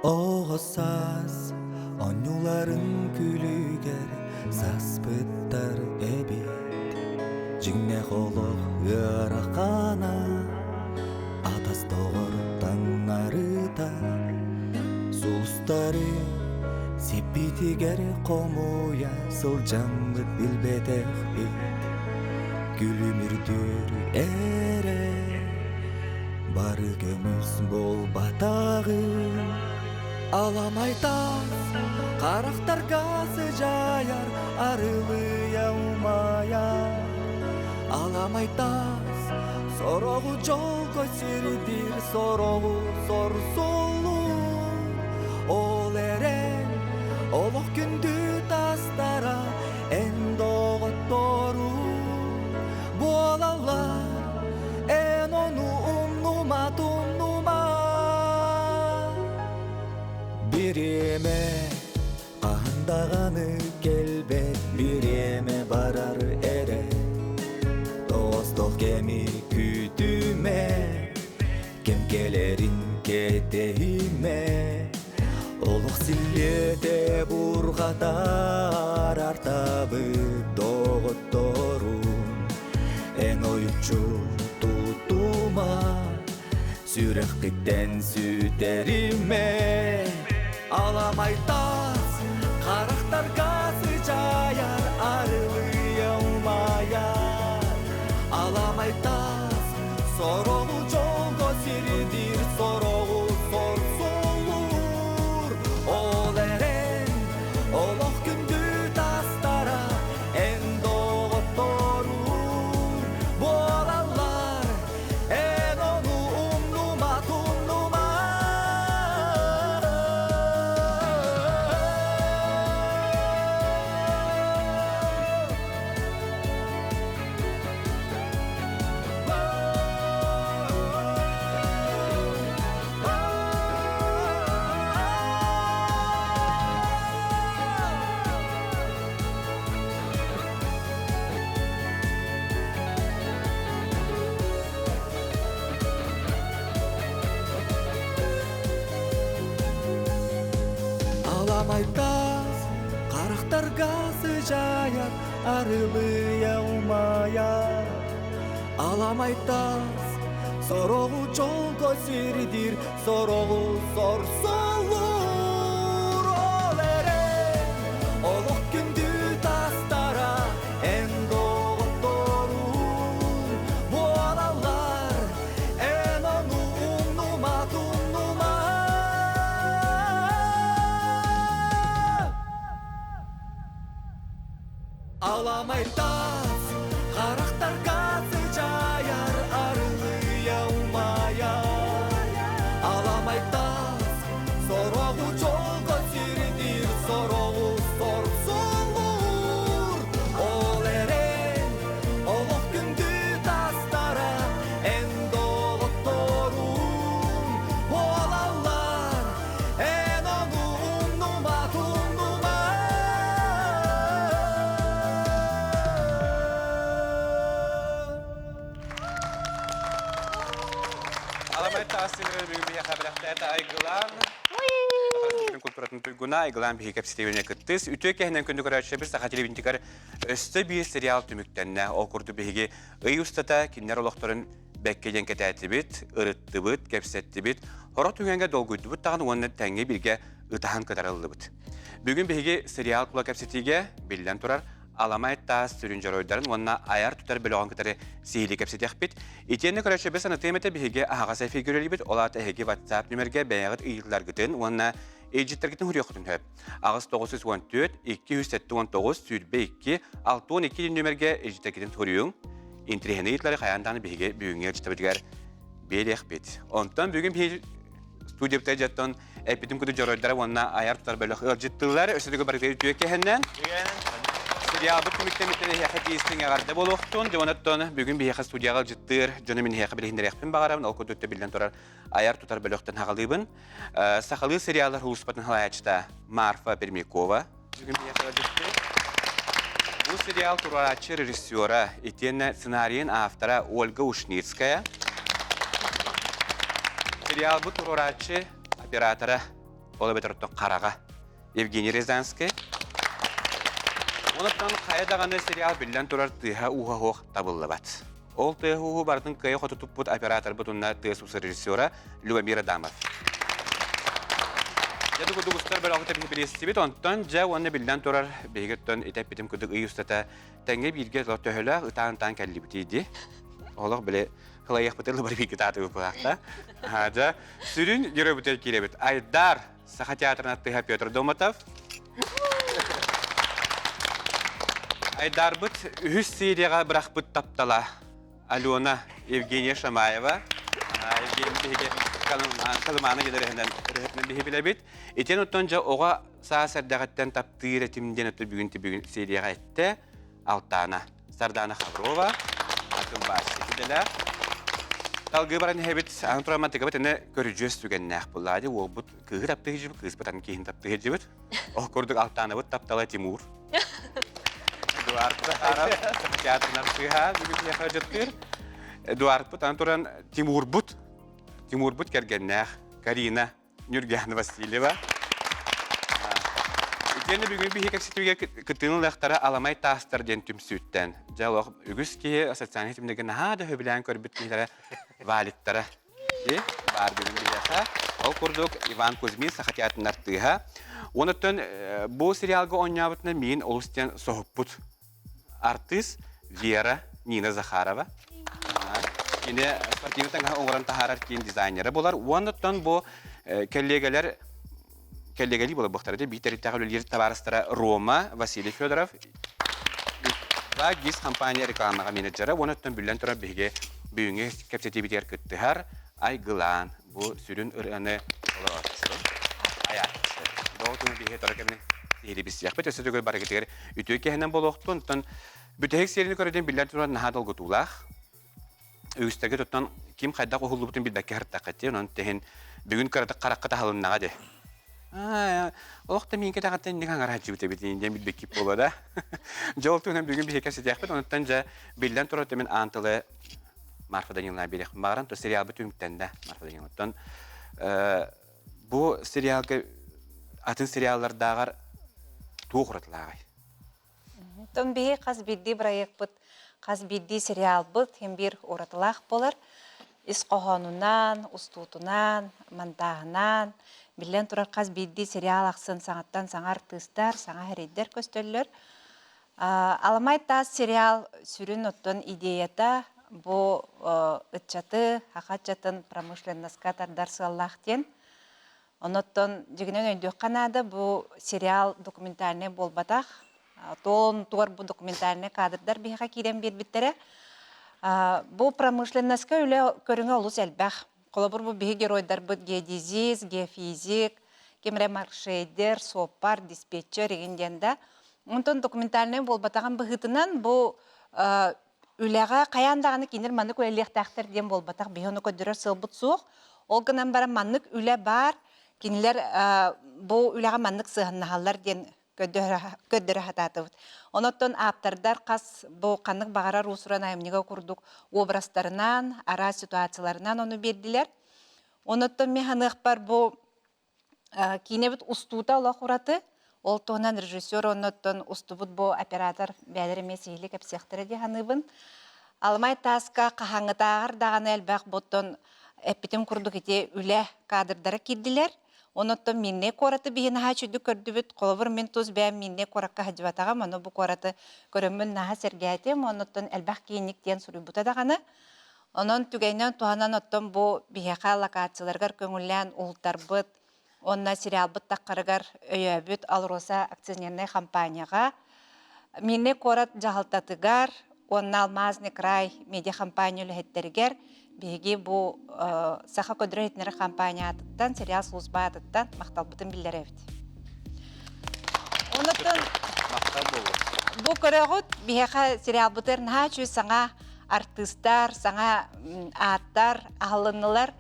Оҕо саас оонньууларын күлүгэр саспыттар эбит Дьиҥнээх олох ыарахана атас доҕор таҥнарыта Сулустары сиппитигэр хомуйа сылдьаммыт билбэтэхпит Күлүмүрдүүр эрэ бары көмүс буолбатаҕын Аламай таас харахтарга сыдьаайар арылыйа умайар Аламай таас сороҕу дьолго сирдиир сороҕу сорсолуур Ол эрэн олох күндү таастара эн доҕоттору буолаллар эн ону умнума тумнума Бириэмэ хаһан даҕаны кэлбэт бириэмэ барар эрэ Тоҕостоох кэми күүтүмэ кэм кэлэрин кэтэһимэ Олох силлиэтэ бурҕатар артабыт доҕотторун Эн ойуччу тутума сүрэххиттэн сүтэримэ Аламай таас харахтарга сыдьаайар арылыйа умайар Аламай таас сороҕу дьолго сирдиир сороҕу сорсолуур Ол эрэн олох күндү таастара эн доҕотторуҥ буолаллар Эн ону умнума тумнума Аламай таас харахтарга сыдьаайар арылыйа умайар Аламай таас сороҕу дьолго сирдиир сороҕу сорсолуур Ол эрэн олох күндү таастара эн доҕотторуҥ буолаллар эн ону умнума тумнума Аламай таас харахтарга сыдьаайар арылыйа умайар Аламай таас сороҕу дьолго сирдиир сороҕу сорсолуур Ол эрэн олох күндү таастара эн доҕотторуҥ буолаллар Эн ону умнума тумнума Аламай таас силэрин бүгүн биһиэхэ бэлэхтээтэ Айгылаан. Культуратын туйгуна Айгылаан биһиги кэпсэтиибинэ кыттыс. Үтүө кэһинэн күндү көрөөччүлэрбит Саха телевидениетигэр өссө биир сериал түмүктэннэ. Ол курдук биһиги ый устата кинилэр олохторун бэккэ диэн кэтээтибит, ырыттыбыт, кэпсэттибит, сорох түгэҥҥэ долгуйдубут даҕаны уонна тэҥҥэ бииргэ ытаһан кытарыллыбыт. Бүгүн биһиги сериал тула кэпсэтиигэ, биллэн турар, Аламай таас сүрүн дьоруойдарын уонна айар-тутар бөлөҕүн кытары сиһилии кэпсэтиэхпит. Итиэннэ көрөөччүбүт санатыам этэ биһиги аһаҕас эфиргэ үлэлиибит, ол аата эһиги WhatsApp нүмергэ бэйэҕит ыйытыыларгытын уонна илдьиттэргитин суруйуоххутун сөп. 8914 279 22 62 нүмергэ илдьиттэргитин суруйуҥ. Интириэһинэй ыйытыылары хайаан даҕаны биһиги бүгүҥҥү ыалдьыттарбытыгар биэриэхпит. Онтон бүгүн биһиги студиябытыгар дьоттон эппитим курдук дьоруойдара уонна айар тутар бөлөх ыалдьыттыыллар. Өссө төгүл барытыгар үтүө кэһэннэн. Сериалбыт түмүктэммиттэн эһиэхэ тиистиҥ эҕэрдэ буолуохтун. Дьоноттон бүгүн биһиэхэ студияҕа ыалдьыттыыр дьону мин эһиэхэ билиһиннэриэхпин баҕарабын. Ол курдук биллэн турар айар тутар бөлөхтөн хаҕалыыбын. Сахалыы сериаллар улууспатын салайааччыта Марфа Пермякова бүгүн биһиэхэ ыалдьыттыыр. Бу сериал туруорааччы режиссера, итиэннэ сценарийын автора Ольга Ушницкая. Сериалбыт туруорааччы оператора. Ол эбэтэр оттон хараҕа Евгений Рязанский. Онуттан хайа даҕаны сериал биллэн турар тыаһа-ууһа суох табыллыбат. Ол тыаһа-ууһу барытын кыайа-хото туппут операторбыт уонна тыас-уус режиссера Любомир Адамов. Дьэ дугустар бөлөҕүтэ биһи билиэстибит, онтон дьэ уонна биллэн турар биһиги оттон итэппитим курдук ый устата тэҥҥэ бииргэ төһөлөөх ытаан-ытаан кэллибитий дии. Олох били кылайыахпытын ылбар бииргэ таатыбыппыт Дьэ, сүрүн геройбутугар киирэбит. Айдар Саха театрын артыыһа Петр Домотов. Айдарбыт үһүс серияҕа бырахпыт таптала Алена Евгения Шамаева. Евгений биһиги Калымаана гелерехинен өрөһөтүнэн биһи билэбит. Итиэн оттон дьэ оҕо саас эрдэҕиттэн таптыыр этим диэн өттө бүгүн бүгүн серияҕа этте. Алтаана. Сардаана Хаброва, тылбаасчыт идэлээх. Салгыы баран иһэбит, аны туран мантыкабыт эне көрүдьүөс түгэннээх буллаа дии уолбут кыыһы таптыы сылдьыбыт, кыыспыт аны киһини таптыы сылдьыбыт. Ол курдук Алтаанабыт таптала Тимур. Эдуард Захаров, театрын артыыһа, бүгүн биһиэхэ дьыттыыр. Эдуардпыт аны туран Тимурбут, Тимурбут кэргэннээх Карина Нюргана Васильева. Итиэннэ бүгүн биһи кэпсэтиигэ кыттыыны ылыахтара Аламай таастар диэн түмсүүттэн. Дьэ олох үгүс киһи социальнай ситимнэргэ наһаа да сөбүлээн көрбүт киһилэрэ валиктара баар бүгүн биһиэхэ. Ол курдук Иван Кузьмин Саха театрын артыыһа. Онуттан бу сериалга оонньообутунан миин олус диэн соһуппут артыыс Вера Нина Захарова. Кини спортивный таҥаһы оҥорон таһаарар киин дизайнера буолар. Уонна бу кэллиэгэлэр кэллиэгэлии буолар биир тэрилтэҕэ үлэлиир табаарыстара Рома Василий Федоров ГИС компания рекламаҕа менеджера уонна биллэн турар биһиги бүгүҥҥү кэпсэтиибитигэр кыттыһар Айгылаан бу сүрүн ырыаны толорооччу, айааччы. Доҕотун биһи торо кэмин сиһилибиссиэхпит өссө төгүл барыгытыгар үтүө киһинэн буолуохтун. Оттон бүтэһик сиэрини көрөдүн биллэн турар наһаа долгутуулаах. Үгүстэргэ туттан ким хайдах уһуллубутун билбэккэ сырыттаххыт онон тэһин бүгүн кыратык харахха таһылыннаҕа де. Олох да миинкэ таҕаттан инник аҥарааччыбыт эбит диэн билбэккит буолуо да. Дьэ ол туһунан бүгүн биһиги кэпсэтиэхпит. Онуттан дьэ биллэн турар мин аан тылы Марфа Даниловна биэриэхпин баҕаран, то сериалбыт түмүктэннэ Марфа Даниловна. Бу сериалга атын сериаллардааҕар туох уратылааҕый? Тон биһи хас биирдии проекпыт, хас биирдии сериалбыт хин биир уратылаах буолар. Ис хоһоонунан, устуутунан, монтааһынан, биллэн турар хас биирдии сериал ахсын саҥаттан саҥа артыыстар, саҥа эрэйдэр көстөллөр. Аламай таас сериал сүрүн оттон идеята бу ыччаты, саха ыччатын промышленноска тардар сыаллаах диэн. Онуттан дьигинэн өйдүөххэ наада, бу сериал документальнай буолбатах. Туон туор бу документальнай кадрдар биһиэхэ киирэн биэрбиттэрэ. Бу промышленноска үлэ көрүҥэ олус элбэх. Холобур, бу биһи геройдарбыт геодезист, геофизик, ким эрэ маркшейдер, суоппар, диспетчер игин диэн да. Онтон документальнай буолбатаҕын быһыытынан бу үлэҕэ хайаан даҕаны кинилэр маннык үлэлиэхтээхтэр диэн буолбатах. Биһи ону көрдөрөр сыалбыт суох. Ол гынан баран маннык үлэ баар, кинилэр бу үлэҕэ маннык сыһыаннаһаллар диэн көрдөрө сатаатыбыт. Онон ааптардар хас бу ханнык баҕарар уус-уран айымньыга курдук образтарынан, араас ситуацияларынан ону биэрдилэр. Онуттан мин саныахпар бу киинэбит устуута олох ураты. Ол туһунан режиссер оннуттан устубут бу оператор бэйэлэрэ эмиэ сиһилии кэпсиэхтэрэ дии саныыбын. Аламай тааска хаһааҥҥытааҕар даҕаны элбэх буттан эппитим курдук ити үлэ кадрдара киирдилэр. Онуттан Миннэй куораты биһи наһаа үчүгдүк көрдүбүт. Холобур, мин тус бэйэм Миннэй куоракка сылдьыбатаҕым, ону бу куораты көрөммүн наһаа сэргээтим. Онуттан элбэх киинник диэн суруйбута даҕаны. Онон түгэнинэн туһанан оттон бу биһиэхэ локацияларыгар көҥүллээн уһултарбыт уонна сериалбыт таххарыгар өйөөбүт АЛРОСА акционернай компанияҕа, Миннэй куорат дьаһалтатыгар уонна Алмазный край медиа-компания үлэһиттэригэр биһиги бу Саха көдөрө иһитиннэрэр компания аатыттан, сериал служба аатыттан махталбытын биллэрэбит. Онуттан бу көрөҕүт биһиэхэ сериалбытыгар наһаа үчүгэй саҥа артыыстар, саҥа ааттар аһылыннылар.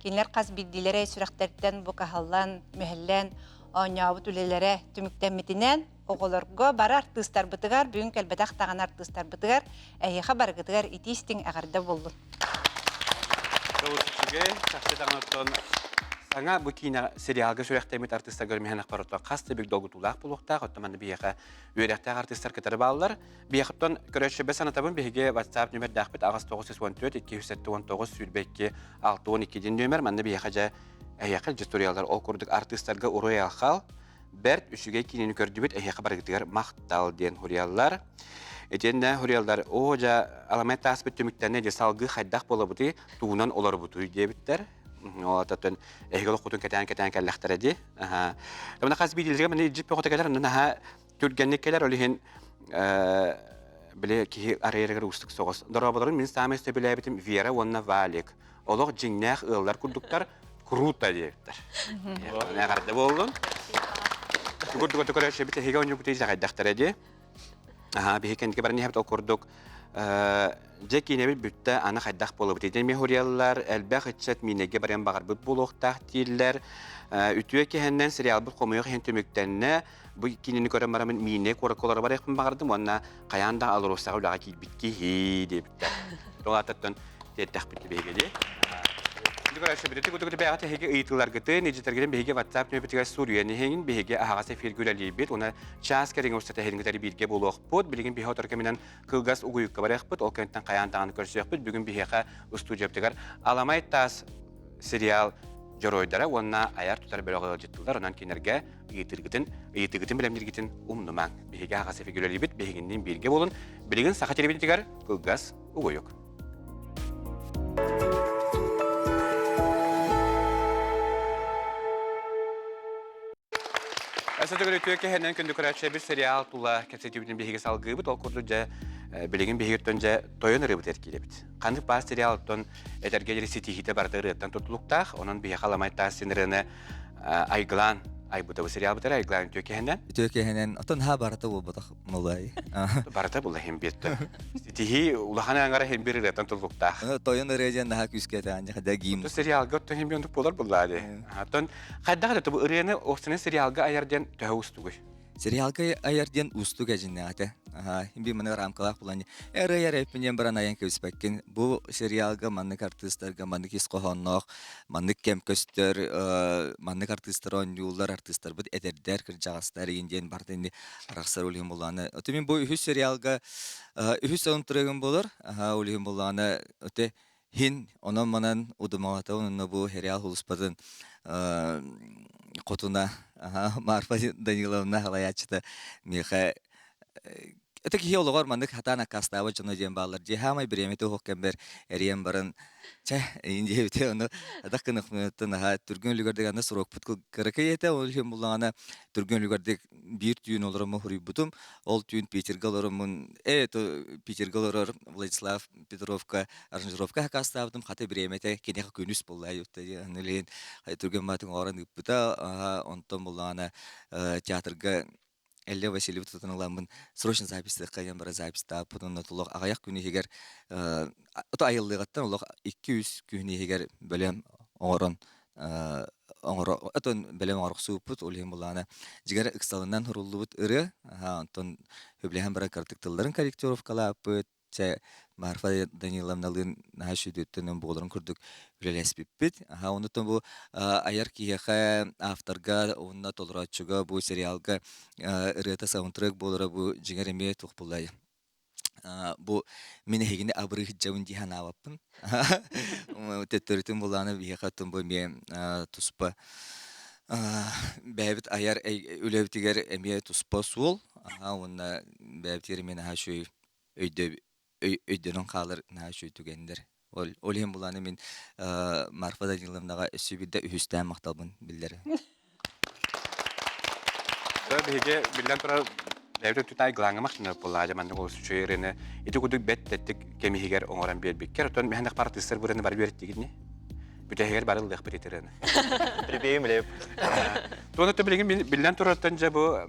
Кинилэр хас биирдиилэрэ сүрэхтэртэн бу каһаллан, мүһэллэн оонньообут үлэлэрэ түмүктэммитинэн оҕолорго бары артыыстарбытыгар, бүгүн кэлбэтэх даҕаны артыыстарбытыгар эһиэхэ барыгытыгар итии-истиҥ эҕэрдэ буоллун. Олус үчүгэй, чахчы даҕаны оттон. Саҥа бу киинэ сериалга сүрэхтэммит артыыстарга миһэнэх барыта хас да бүк долгутуулаах буолуохтаах. Оттон манна биһиэхэ үөрэхтээх артыыстар кытары бааллар. Биһиэхэ көрөөччүбэ санатабын биһиги WhatsApp нүмердээхпит 8914 279 22 62 диэн нүөмэр. Манна биһиэхэ дьэ эһиэхэ дьэ ол курдук артыыстарга уруй-айхал Бэрт үчүгэй киинэни көрдүбүт, эһиэхэ барыгытыгар махтал диэн хуруйаллар. Итиэннэ хуруйаллар, оо дьэ, аламай тааспыт түмүктэннэ дьэ салгыы хайдах буолабытый, тугунан олорбутуй диэбиттэр. Ол ататын эһиги олоххутун кэтээн-кэтээн кэллэхтэрэ дии. Аха. Мана хас биирдиилэргэ маны илдьит бөҕөтө кэлэр, онно наһаа түргэнник кэлэр, ол иһин били киһи арыйарыгар уустук соҕус. Дорооболорун мин саамай сөбүлээбитим Вера уонна Валик. Олох дьиҥнээх ыаллар курдуктар, круто диэбиттэр. Эҕэрдэ буоллун. Курдук көрөөччүбүт эһиги оонньуубут итэҕэйдэхтэрэ дии. Аха, биһи кэнники баран иһэбит ол курдук дьэ киинэбит бүттэ, аны хайдах буолабыт итин мехуриаллар, элбэх ыччат миинэгэ барыан баҕарбыт буолуохтаах дииллэр. Үтүө киһэннэн сериалбыт хомойуох иһин түмүктэннэ. Бу киинэни көрөн бараммын миинэ куоракка олоро барыахпын баҕардым уонна хайаан да Алросаҕа үлэҕэ киирбит киһи диэбиттэр. Ол аатыттан тиэртэхпит биһиги дии. Бэйэҕит эһиги ыйытыыларгытын, илдьитэргитин биһиги WhatsApp нөмүрбүтүгэр суруйан иһиҥ, биһиги аһаҕас эфиргэ үлэлиибит уонна чаас кэриҥэ устата эһигини бииргэ буолуохпут. Билигин биһи отор кэминэн кылгас угуйукка барыахпыт, ол кэнниттэн хайаан даҕаны көрсүөхпүт. Бүгүн биһиэхэ устуудьуйабытыгар Аламай таас сериал дьоруойдара уонна айар-тутар бөлөх ыалдьыттыылар. Онон кинилэргэ ыйытыыргытын, ыйытыыгытын бэлэмнииргитин умнумаҥ. Биһиги аһаҕас эфиргэ үлэлиибит, биһигинниин бииргэ буолун. Билигин саха телевидениетигэр кылгас угуйук. Өссө төгүл үтүө киһинэн күндү көрөөччүлэрбит сериал тула кэпсэтиибитин биһиги салгыыбыт. Ол курдук дьэ билигин биһигиттэн дьэ тойон ырыабыт эркиирэбит. Ханнык баас сериалыттан этэргэ диэри ситиһиитэ барыта ырыаттан тутулуктаах. Онон биһиэхэ аламай таас син ырыаны айгылаан айбыта бу сериалбыт эрэ айгылаан үтүө киһинэн. Үтүө киһинэн отон ха барыта буолбатах малай. Барыта була иһин биэртэ. Ситиһии улахан аңара иһин бир ырыаттан тутулуктаах. Тойон ырыа диэн наһаа күүскэ этэ да гимн. Сериалга оттон иһин биир буолар буллаа дии. Оттон хайдах эрэ бу ырыаны офсенен сериалга айар диэн төһө уустугуй? Сериалга айар диэн уустук эдьиннээҕэ. Аха, би маны рамкалаах булан ырыа эппин диэн баран айан кэбиспэккин. Бу сериалга маннык артыыстарга маннык ис хоһоонноох, маннык кэм көстөр, маннык артыыстар оонньууллар, артыыстарбыт эдэрдэр, кырдьаҕастар игин диэн барыта инни арахсар ол иһин буллаҕына. Оту мин бу үһүс сериалга үһүс саундтрегым болор. Аха, ол иһин буллаҕына өте Һин онон-манан удумаҕатабын уонна бу сериал сулуспатын хотуна Марфа Даниловна салайааччыта миэхэ это киһи олоҕор маннык хатаан аккаастаабат дьоно диэн бааллар дии хаамай бириэмэтэ уһук кэмбэр эрийэн баран чэ эйин диэбитэ ону атах гыныхмыттан аха түргэн үлүгэрдик аны срокпут кыракый этэ ол иһин буллаҕына түргэн үлүгэрдик биир түүн олороммун суруйбутум ол түүн Питергэ олороммун э Питергэ олорор Владислав Петровка аранжировка сакаастаабытым хата бириэмэтэ киниэхэ күнүс буолла аны түргэн баатын оҥорон ыыппыта онтон буллаҕына театрга Элле Васильев тутан ыламмын срочно записьтыахха диэн бара записьтааппыт уонна олох аҕыйах күн иһигэр ото айыллыаҕыттан олох 2-3 күн иһигэр бэлэм оҥорон оҥоро отон бэлэм оҥорохсууппут ол иһин булаана дьигэр ыксалынан суруллубут ырыа онтон сөбүлэһэн баран кыратык тылларын корректировкалааппыт Чэ, Марфа Даниловналыын наһаа үчүгэйдик буоларын курдук үлэлэспиппит. Аха, оннуттан бу айар киһиэхэ, авторга уонна толорооччуга бу сериалга ырыата саундтрек буолара бу дьиҥэр эмиэ туох буоллай бу мин эһигини абырыы сылдьабын дии санаабаппын. Төттөрүтүн булааны биһиэхэ оттон бу эмиэ туспа бэйэбит айар үлэбитигэр эмиэ туспа суол. Аха, уонна бэйэбитигэр эмиэ наһаа үчүгэй өйдөнөн хаалар наһаа үчүгэй түгэннэр. Ол, ол иһин булааны мин Марфа Даниловнаҕа өссө биирдэ үһүстээн махталбын биллэрэ. Биһиги биллэн турар бэйэбит өттүтэ айгылааҥҥа махтанар буоллаа маннык олус үчүгэй ырыаны ити курдук бэт тэттик кэм иһигэр оҥорон биэрбиккэр оттон мэһэнэх артыыстар бу ырыаны бары үөрэттигит бүтэһигэр бары ыллыахпыт ити ырыаны. Припевим леп. Туона билигин биллэн турартан дьэ бу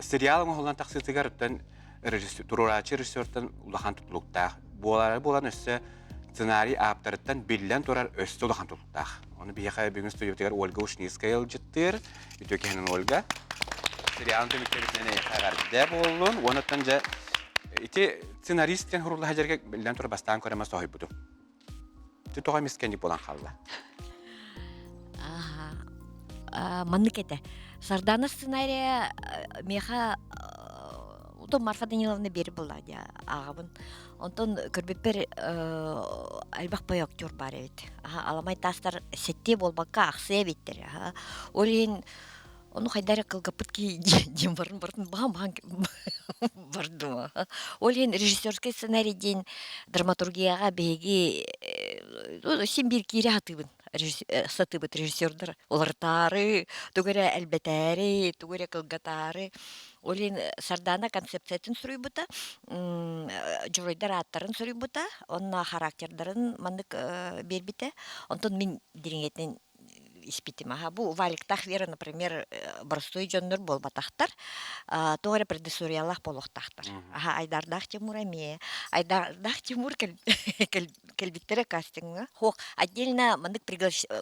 сериал оҥоһуллан тахсыытыгар оттон туруорааччы режиссертан улахан тутулуктаах. Буолары буолан өссө сценарий ааптарыттан биллэн турар өссө улахан тутулуктаах. Ону биһиэхэ бүгүн студиябытыгар Ольга Ушницкая ыалдьыттыыр. Үтүө киһинэн Ольга. Сериалын түмүктэбитинэн эйиэхэ эҕэрдэ буоллун. Уонуттан дьэ ити сценарист диэн сурулла сылдьарга биллэн турар бастаан көрөмө соһуйбутум. Ити тоҕо эмискэ буолан хаалла? Аха. Маннык этэ. Сардана сценария миэхэ Утон Марфа Даниловна биэри буолла дии ааҕабын. Онтон көрбүппэр элбэх бай актер баар эбит. Аламай таастар сэттиэ буолбакка ахсыа эбиттэр. Ол иһин ону хайда эрэ кылгаппыт киһи диэн барын барын баһан бардым. Ол иһин режиссерскай сценарий диэн драматургияҕа биһиги син биир киирэ сатыыбын сатыыбыт режиссердар уларытаары, тугу эрэ элбэтээри, тугу эрэ кылгатаары. Ол иһин Сардаана концепциятын суруйбута, дьоруойдар ааттарын суруйбута, онно характердарын маннык биэрбитэ. Онтон мин дириҥэтин испитим. Аха, бу Валиктаах Вера, например, боростуой дьоннор буолбатахтар, тоҕо эрэ предысториялаах буолуохтаахтар. Аха, Айдардаах Тимур эмиэ. Айдардаах Тимур кэлбиттэрэ кастиҥҥа. Хох, отдельно маннык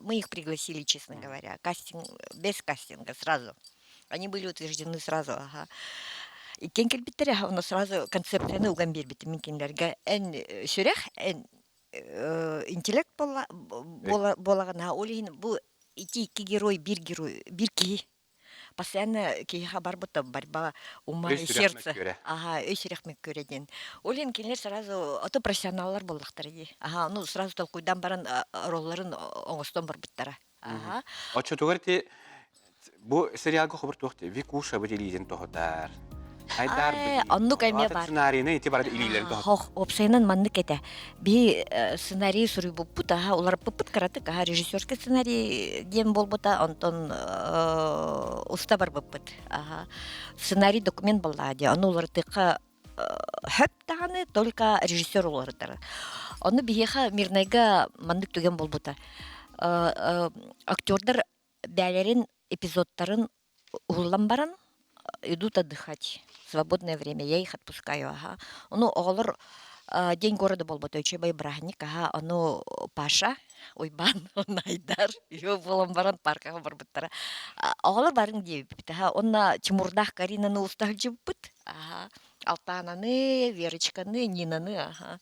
мы их пригласили, честно говоря. Кастинг, без кастинга сразу. Они были утверждены сразу, ага. Иккиэн кэлбиттэрэ, ону сразу концепцияны уган биэрбитим мин кинилэргэ. Эн сүрэх, эн интеллект буолаҕына, ол иһин бу ити икки герой биир герой, биир киһи постоянно киһиэхэ барбыта борьба ума и сердца. Ага, өй сүрэх мөккүөрэ диэн. Ол иһин кинилэр сразу, а то профессионаллар буоллахтара дии. Ага, ну сразу толкуйдан баран ролларын оҥостон барбыттара. Ага. Оччотугар ити бу сериалга хобур туох Викуша бу илиитин тоһутар. Айдар Оннук эмиэ бар. Сценарийны ити барыта илиилэрин тоһутар. Хох, уопсайынан маннык этэ. Би сценарий суруйбуппут, аха, уларыппыппыт кыратык, аха, режиссерский сценарий диэн буолбута, онтон уста барбыппыт. Аха. Сценарий документ буоллаа дии, ону уларытыахха хөп даҕаны, только режиссер уларытар. Ону биһиэхэ Мирнайга маннык түгэн буолбута. Актердар бээлэрин эпизодтарын уһуллан баран идут отдыхать свободное время я их отпускаю аха ону оҕолор день города буолбата үчүгэй бырааһынньык аха ону Паша Уйбаан уонна Айдар үһүө буолан баран паркаҕа барбыттара оҕолор барыҥ диэбиппит аха уонна Тимурдаах Каринаны уста сылдьыбыппыт аха Алтаананы, Верочканы, Нинаны, аха,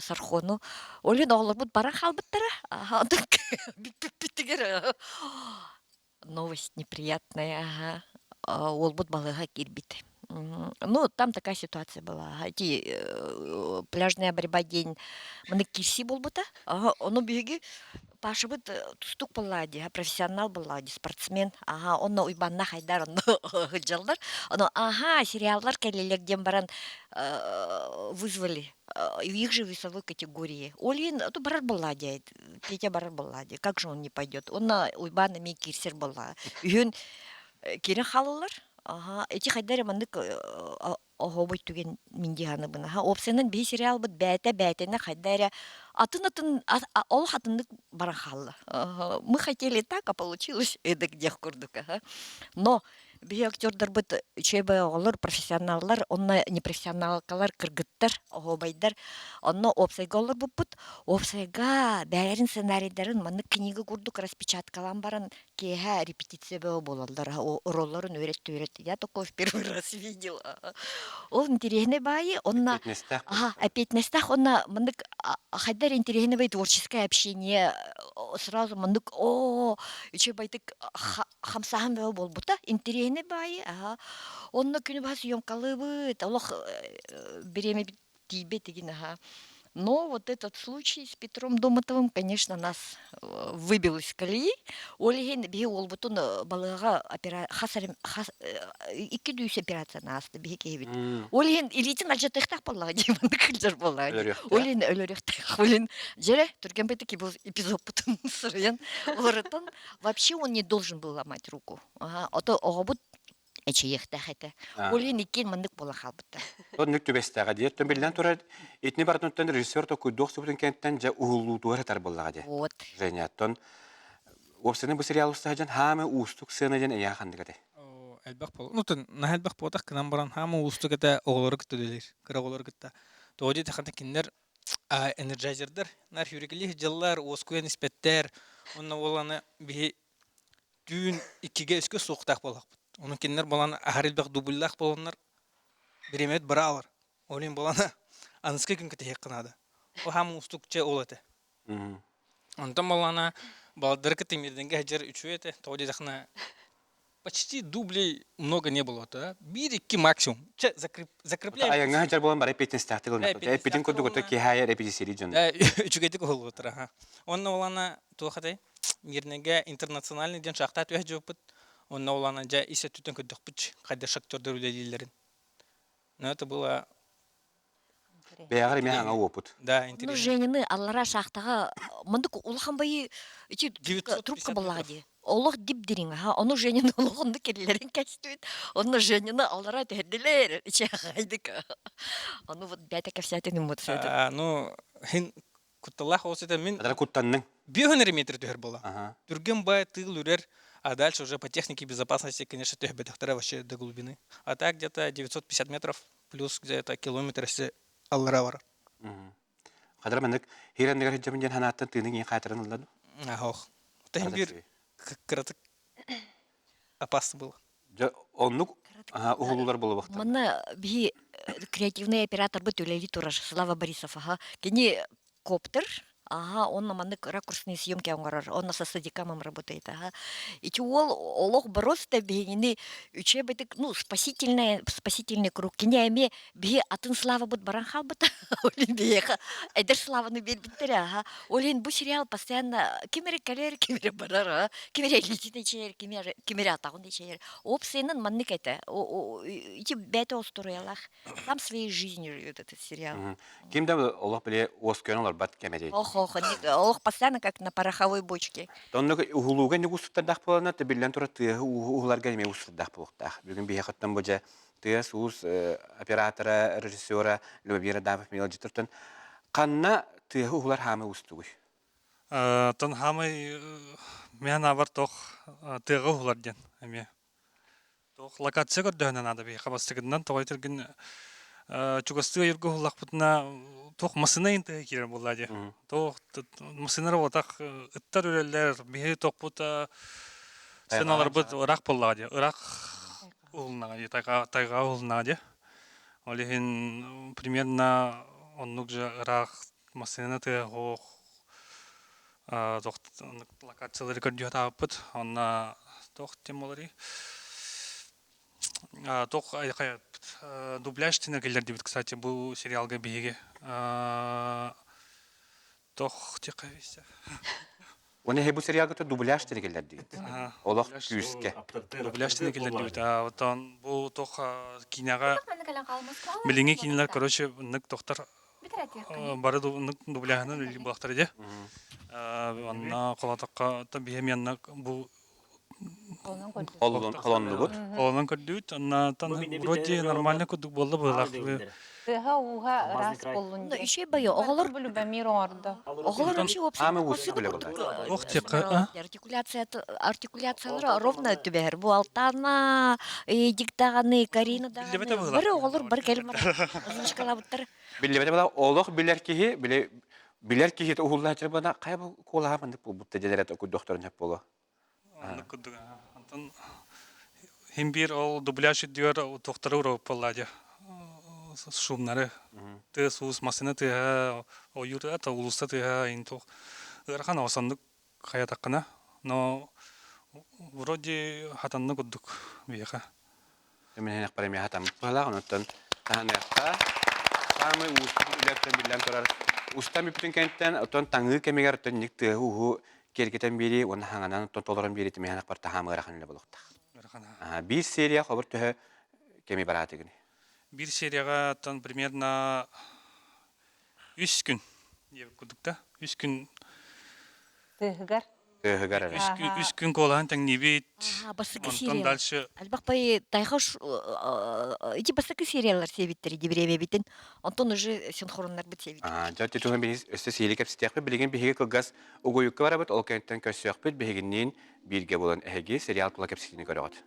Сархону. Ол иһин оҕолорбут баран хаалбыттара. Аха, онтон бүппүппүтүгэр новость неприятная, ага. Уолбут балыыһа киирбит. Ну, там такая ситуация была. Эти пляжная борьба день маны кирси буолбута. Ага, ону биһиги Пашабыт тустук буоллаа дии, профессионал буоллаа дии, спортсмен. Ага, онно Уйбанна Хайдар онно сылдьаллар. Ону ага, сериаллар кэллилэр диэн баран вызвали. Их же весовой категории. Олин, то барар буоллаа дии, Петя барар буоллаа дии. Как же он не пойдет? Онно Уйбан эмиэ киирсэр буоллаа. Үһүн киирэн хаалаллар. Ага, эти хайдар маннык оһообой түгэн мин дии саныыбын. Аха, уопсайынан биһи сериалбыт бээтэ бээтэнэ хайда эрэ атын-атын олох атыннык баран хаалла. Мы хотели так, а получилось эдак диэх курдук. Аха. Но биһи актердарбыт үчүгэй оҕолор, профессионаллар, онно непрофессионалкалар, кыргыттар, оһуобайдар. Онно уопсайга олорбуппут. Уопсайга бэйэлэрин сценарийдарын маннык книга курдук распечаткалаан баран киэһэ репетиция бөҕө буолаллар ролларын үөрэт я такое в первый раз видела ол интэриэһинэй баайы онно аха эппиэтинэстээх онно маннык хайдар интэриэһинэй творческое общение сразу маннык оо үчүгэй байтык хамсааһын бөҕө буолбута интэриэһинэй баайы аха онно күнү быһа съемкалыыбыт олох бириэмэ тиийбэт игин аха Но вот этот случай с Петром Домотовым, конечно, нас выбил из колеи. Ол иһин биһи уолбутун балыаҕа хас хас икки дүүс операцияны ааста биһи киһибит. Ол иһин илиитин алдьатыахтаах буоллаҕа дии маннык кылдьар буоллаҕа. Ол иһин өлөрүөхтээх. Ол иһин дьэрэ түргэн бытык эпизодпутун суруйан олорутан вообще он не должен был ломать руку. Ага, ото оҕобут эчэйиэхтээх этэ. Ол иһин иккиэн маннык буола хаалбыттар. Оннук түбэстэҕэ дии. Оттон биллэн турар, итини барытын режиссер токуйдуох субутун кэнниттэн дьэ уһуллуутугар ытар буоллаҕа дии. Вот. Женя, оттон уопсайынан бу сериал устаһа хаамы уустук сыана диэн эйиэхэ ханнык этэй? Элбэх бол. Ну, наһаа элбэх буотах гынан баран хаамы уустук этэ оҕолору кытта үлэлиир. Кыра оҕолору кытта. Тоҕо диэтэххинэ кинилэр энерджайзердар, нар сүүрэкэлии сылдьаллар, уоскуйан испэттэр. Онно ол аны биһи түүн иккигэ өскө суохтаах буоллахпыт. Ону кинилэр буолан аһар элбэх дубльлаах буоланнар бириэмэбит быраалар. Ол иһин буолан аныскы күн кэтэһиэххэ наада. Ол хаам уустук чэ ол этэ. Онтон буоллаҕына. Балдары кытта мирденге сылдьар үчүгэй этэ. Тоҕо диэтэххинэ почти дублей много не было, да? Биир-икки максимум. Чэ, закреп, закрепляем. Айаҥҥа сылдьар буолан бары эппиэтинэстээхтик ылынар. Эппитин курдук ото киһи репетицири дьон. Үчүгэйдик уһуллубуттар, аха. Онно улана туох этэй? Мирнэгэ интернациональный диэн шахта түһэ дьыппыт. Онно улана дьэ ис өттүттэн көрдөхпүт хайда шахтердар үлэлииллэрин. Но это было Бэйэҕэр эмиэ хаҥа уопут. Да, Ну, интересно. Женины аллара шахтаҕа мындык улахан байы ити трубка буллаҕа дии. Олох дип-дириҥ аха. Ону Женины олохунду кэллэрин кэстибит. Онно Женины аллара түһэрдилэр. Ичээхайдык. Ону вот бэйэтэ кэпсээтин эмоцията. Ну, хин кутталлаах ол сытан мин Адара куттанныҥ. биэһүн эрэ метр түһэр буола. Ага. Түргэн бай тыыл үрэр, а дальше уже по технике безопасности, конечно, түһбэтэхтэрэ вообще до глубины. А так где-то 950 метров плюс где-то километр если аллара барар. Хадара маннык хиранныгар сылдьабын диэн санааттан тыыныҥ иин хаатыран ылла ду? Ох. Тэн бир кыратык опасно было. Дьэ, оннук уһулуулар буолуохтар. Манна биһи креативный операторбыт үлэлии турар Слава Борисов аха. Кини коптер Ага, он маннык ракурсные съемки оҥорор, он со стадикамом работает, ага. Ити уол олох просто биһигини үчүгэйдик, ну, спасительный, спасительный круг. Кини эмиэ биһи атын Славабыт баран хаалбыта. Ол иһин биһиэхэ эдэр Славаны биэрбиттэрэ, аха. Ол иһин бу сериал постоянно ким эрэ кэлэр, ким эрэ барар, а, ким эрэ илиитин эчэйэр, ким эрэ, ким эрэ атаҕын эчэйэр. Опциянан маннык этэ. Ити бэйэтэ остуруйалаах. Сам своей жизнью живет этот сериал. Ким да олох били уоскуйан олорбот кэмэ Ох, ох, олох постоянно как на пороховой бочке. Оннук уһулууга инник устуттардаах буолана биллэн турар тыаһы уһуларга эмиэ устуттардаах буолуохтаах. Бүгүн биһиэхэттэн бу дьэ тыас уус оператора, режиссера Любомир Адамов мелодитортан ханна тыаһы уһулар хаамы устугуй? Тон хаамай мен абар тох тыаҕа уһулар диэн эмиэ Туох локация көрдөһүнэ наада биһиэхэ бастакытынан тоҕо этэргин чугастыы ойуурга уһуллахпытына туох массыына иин тыаһа киирэр буолла дии. Туох массыына эрэ буолбатах ыттар үрэллэр, биһи туохпут сыаналарбыт ыраах буоллаҕа дии. Ыраах уһулнаҕа дии, тайҕа тайҕаҕа уһулнаҕа дии. Ол иһин примерно оннук же ыраах массыына тыаһа суох локациялары көрдүү сатаабыппыт. Онно туох диэн буоларый? Туох дубляж диэн киллэрдибит, кстати, бу сериалга биһиги. Туох диэххэ Уонна бу сериалга дубляж диэн киллэрдибит. Олох күүскэ. Дубляж диэн киллэрдибит. Оттон бу туох киинэҕэ билиҥҥи киинэлэр, короче, ыннык тохтор бары дубляһынан үлэлиир буолахтара дии. Онно холотоххо биһи эмиэ бу Холоннубут. Холонон көрдүбүт. Оннотон вроде нормально курдук буолла быһыылаах. Тыаһа ууһа ыраас буоллун диэн. Үчүгэй байы оҕолор Бу Любомир оҥордо. Оҕолор вообще Аамы уустук үлэ буолла. Ох тиэххэ артикуляция артикуляциялара ровно түбэһэр. Бу Алтана, Эдик даҕаны, Карина даҕаны бары оҕолор бары кэлим озвучкалаабыттар. Биллибэтэ була олох билэр киһи били билэр киһи уһуллааччы бана хайа бу куолаһа маннык буолбут дьэлэрэ курдуктарын сөп буолуо. Оннук курдук. Онтон хим биир ол дубляж үрдүгэр туохтары уруоппаллаа дии шумнары тыас уус массыына тыаһа ойуур тыаһа улууста тыаһа ин туох ыарахан осоннук хайатаххына но вроде хатанна курдук биһиэхэ Мин эмиэ хатаммыт быһалаах онуттан таһыныахха саамай уустук үлэттэн биллэн турар устан бүппүтүн кэнниттэн оттон таҥыы кэмигэр оттон ник тыаһы-ууһу киэргэтэн биэрии уонна хаҥанан оттон толорон биэрии тимиһэнэх таһаам ыарахан үлэ буолуохтаах. Биир серия хобур төһө кэми бараатыгын? Биир серияҕа оттон примерно үс күн диэбит курдук да үс күн Тыаһыгар Тыаһыгар эрэ. Үс күн куолаһын тэҥниибит. Бастакы Онтон серия. дальше Альбах бай тайха ити бастакы сериялар сиэбиттэр дибириэбэбитин. Онтон уже синхроннарбыт сиэбит. Дьэ туһун биһиги өссө сиэли кэпсэтиэхпит. Билигин биһиги кылгас угуйукка барабыт. Ол кэнниттэн көрсүөхпүт. Биһигинниин бииргэ буолан эһиги сериал тула кэпсэтиини көрөҕүт.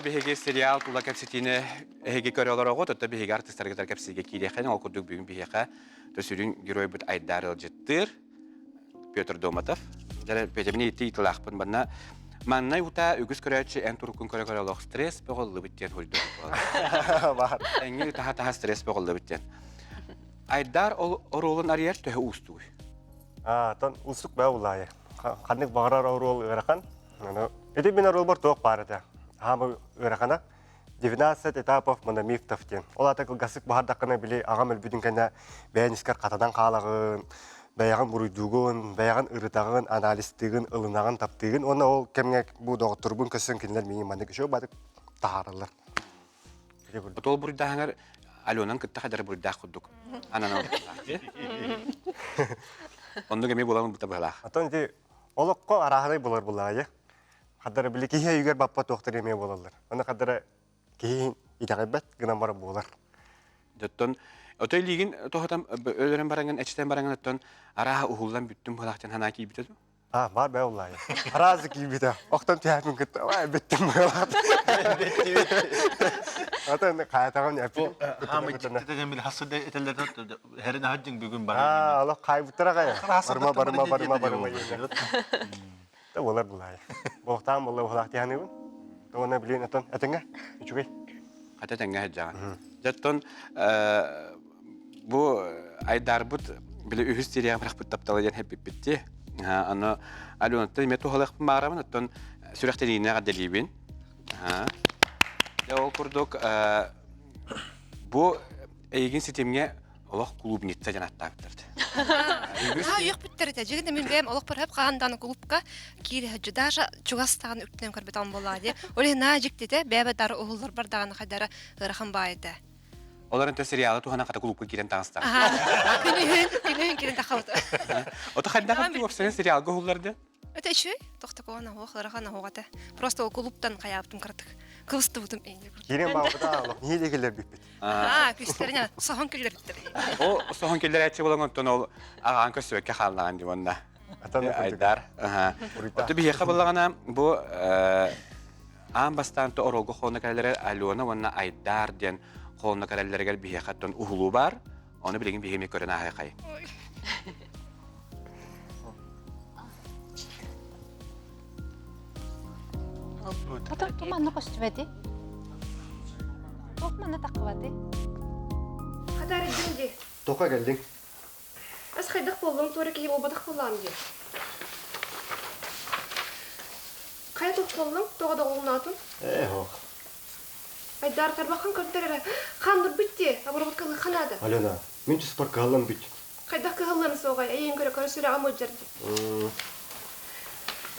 Биһиги сериал тула кэпсэтиини эһиги көрө олороҕут, оттон биһиги артыыстаргытар кэпсиигэ киириэххэ, ол курдук бүгүн биһиэхэ сүрүн геройбут Айдар ыалдьыттыыр Петр Домотов. Дьэ, Петя, мин ити ыйытылаахпын. Манна. Маннай утаа үгүс көрөөччү эн туруккун көрө-көрө олох стресс бөҕөллүбүт диэн хуйдук буолар. Эҥҥи ытаһа-таһа стресс бөҕөллүбүт диэн. Айдар ол оруолун арыйар төһө уустугуй? Тон уустук баа улаайы. Ханнык баҕарар оруол ыарахан. Ити мин оруолбар туох баар этэ. Хаамы ыарахана. 19 этапов мономифтов диэн. Ол аата кылгастык баһардаххына били аҕам өлбүтүн кэннэ бэйэн искэр хатанан хаалаҕын, бэйэҕин буруйдуугун, бэйэҕин ырытаҕын, анализтыыгын, ылынаҕын, таптыыгын уонна ол кэмҥэ бу доҕотторбун көрсөн кинилэр миигин маннык үчүгэй баатык таһаараллар. Ол буруйдааһыҥар Аленан кытта хадара буруйдаах курдук ананан Оннук эмиэ буолан ылбыта быһалаах. Оттон ити олоххо арааһынай булар булаайы. Хадара били киһи өйүгэр баппа туохтар эмиэ буолаллар. Аны хадара киһи итэҕэйбэт гынан баран буолар. Оттон отой илиигин тоһутан өлөрөн бараҥын, эчитэн бараҥын оттон арааһа уһуллан бүттүм быһалаах диэн санаа киирбитэ дуу? А, баар бээ улаайы. Араазы киирбитэ. Охтон түһээппин кытта, ой, бүттүм быһалаах. Атын хаятаҕын эппитим. Хаамый дьиктитэ били хасыда этэллэр херин аһадьыҥ бүгүн бар. Аа, олох хаайбыттара кая. Барыма, барыма, барыма, барыма. Та болар булай. Болохтаан болла болах тиһаныбын. Тоҕуна билин отон этиҥэ үчүгэй. Хата тэҥҥэ сылдьаҕын. Дьоттон бу айдарбыт били үһүс тириэҕин бырахпыт таптала диэн хэппиппит дии. Аны Аленаттан эмиэ туһалыахпын баҕарабын, оттон сүрэхтэниинэ эҕэрдэлиибин. Дьэ ол курдук бу эйигин ситимҥэ олох клубница диэн аттаабыттар. Аа, үөхпүттэр этэ. Дьигин мин бэйэм олох барып хаандан клубка киире сылдьы даже чугас даҕаны үктэнэн көрбөтөҕүм буоллаҕа дии. Ол иһин аа дьиктитэ бэйэбэ дары уһулларбар даҕаны хайдара ыарахан баай этэ. Олор ынта сериалы туһанан хата клубка киирэн таҕыстар. Күнүһүн, күнүһүн киирэн тахабыт. Ото хайдах уопсайын сериалга уһулларды? Это үчүгэй, тохтокоон аһуох, ыарахан аһуох этэ. Просто ол клубтан хайаабытым кыратык. Кыбыстыбытым эйне. Киирэн баабыта олох нии киллэрбиппит. Аа, күстэринэ соһон киллэрбиттэр. Ол соһон киллэрээччи буолан онтон ол аҕаан көстүбэккэ хааллаҕын дии уонна. Айдар. Ото биһиэхэ буллаҕына бу аан бастаан то оруолга холоно кэлэллэрэ Алена уонна Айдар диэн холоно кэлэллэригэр биһиэхэ оттон уһулуу баар. Ону билигин биһиги көрөн ааһыахай. Потом туманна көстүбэти. Туох манна таххыбаты? Хата арыйдым дии. Тоха кэллиҥ? Ас хайдах буоллуҥ, туора киһи буолбатах буоллаҕым дии. Хайа туох буоллуҥ? Тоҕо доҕолоҥноотуҥ? Ээ, ох. Айдаар тарбаххын көрдөр эрэ. Хаандырбыт дии, оборотка ылыахха наада. Алена, мин түспар кыһаллан бүт. Хайдах кыһаллыам суоҕай, эйиэн көрө-көрө сүрэҕим ыалдьар дии.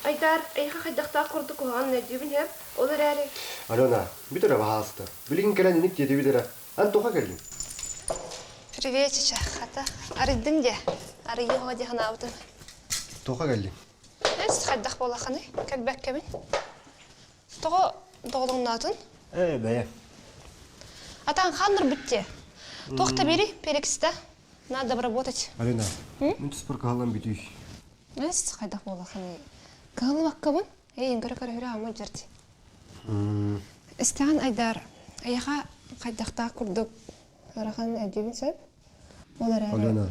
Айдаар, эйиэхэ хайдахтаах курдук куһаҕан өйдүүбүн һэ, ол эрээри... Алена, бүт эрэ баһаалыста. Билигин кэлэн иник диэтибит эрэ. Эн тоҕо кэллиҥ? Привет, чича. Хата, арыйдым дии. Арыйыаҕа дии санаабытым. Тоҕо кэллиҥ? Эс, хайдах буоллаххыный? Кэлбэккэбин. Тоҕо доҕолоҥноотун? Ээ, бэйэ. Атаан хааннырбыт дии. Туох да бери, перекиста. Надо обработать. Алина, мин түспэр кыһаллан бүтүй. Эс, хайдах буоллаххыный? Кыһаллыбаккабын. Эй, көрө-көрө хүрэ амма дьэрди. Истэҕин Айдар, эйиэхэ хайдахтаах курдук ыарахан өйдүүбүн сөп. Ол эрээри... Алена,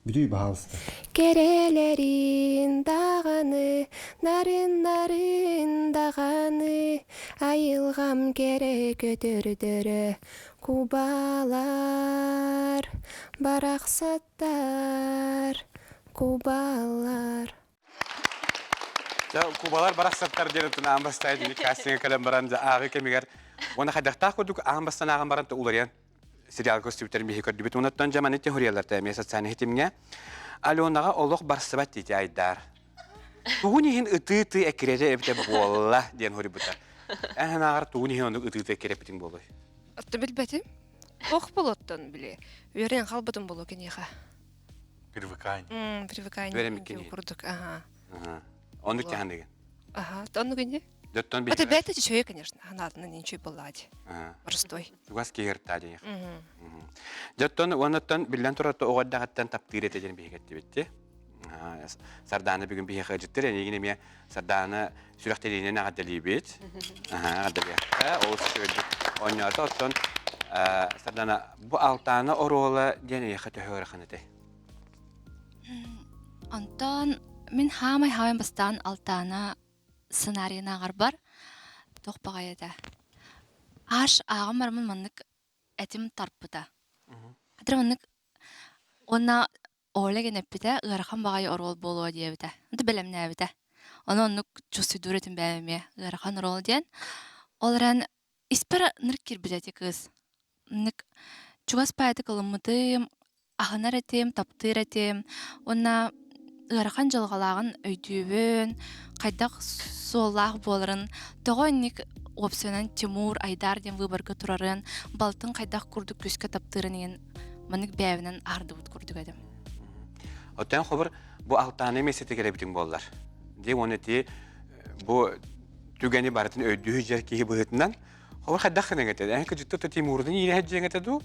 бүтүй баһаалыста. Кэрэлэрин даҕаны, нарын-нарын даҕаны, айылҕам кэрэ көтөрдөрө кубалар, барахсаттар, кубалар. Дьэ, кубалар барахсаттар диэн оттон аан бастаан итинник кастиҥҥа кэлэн баран дьэ ааҕыы кэмигэр уонна хайдахтаах курдук аан бастаан ааҕан баран уларыйан сериал көстүбүттэрин биһи көрдүбүт. Онон дьэ маны теорияларта эмиэ социальнай ситимҥэ Аленаҕа олох барсыбат диэти айдаар. Тугун иһин ытыы-ытыы эккирэтэ эбитэ буолла диэн хоруйбута. Эн санааҕар тугун иһин оннук ытыы-ытыы эккирэппитиҥ буолуой? Отто билбэтим. Ох болоттон били. Үөрэн халбытым боло киниэхэ. Привыкание. Привыкание. Үөрэммиккин курдук, ага. Оннук тиһаныгын. Ага, оннук ини. Дьоттон Это бэйэтэ үчүгэй, конечно. Ханаатынан үчүгэй буоллаҕа Простой. Чугас киһиртаа диэх. Дьоттон уоннаттан биллэн турар оҕо эрдэҕиттэн таптыыр этэ диэн биһигэттибитти. Сардаана бүгүн биһиэхэ ыдьыттыр, эйигин эмиэ Сардаана сүрэхтэниинэн эҕэрдэлиибит. Эҕэрдэлиэххэ. Олус үчүгэйдик оонньоото. Оттон Сардаана, бу Алтаана оруола диэн эйиэхэ төһө ыарахан этэй? Онтон мин хаамай хаамай бастаан Алтаана сценарийын ааҕарбар туох баҕайы этэ. Аш ааҕан бараммын маннык этим тарпыта. Хатыр маннык уонна Оля гэнэппитэ ыарахан баҕайы оруол буолуо диэбитэ. Онто бэлэмнээбитэ. Ону оннук чувствуйдуур этим бэйэм эмиэ ыарахан оруол диэн. Ол эрэн Испэр ынырык киирбитэ ити кыыс. Ыннык чугас баайдык ылыммытым, аһынар этим, таптыыр этим уонна ыарахан дьылҕалааҕын өйдүүбүн, хайдах суоллаах буоларын, тоҕо инник уопсайынан Тимур, Айдар диэн выборга турарын, балтын хайдах курдук күүскэ таптыырын иһин маннык бэйэбинэн аһардыбыт курдук этим. Оттон хобур бу алтааны миэстэтигэр эбитиҥ буоллар. Дии уонна ити бу түгэни барытын өйдүү сылдьар киһи быһыытынан хобур хайдах гынан этэ эн кыдьытта Тимурдун иирэһэ дьиэҥ этэ дуу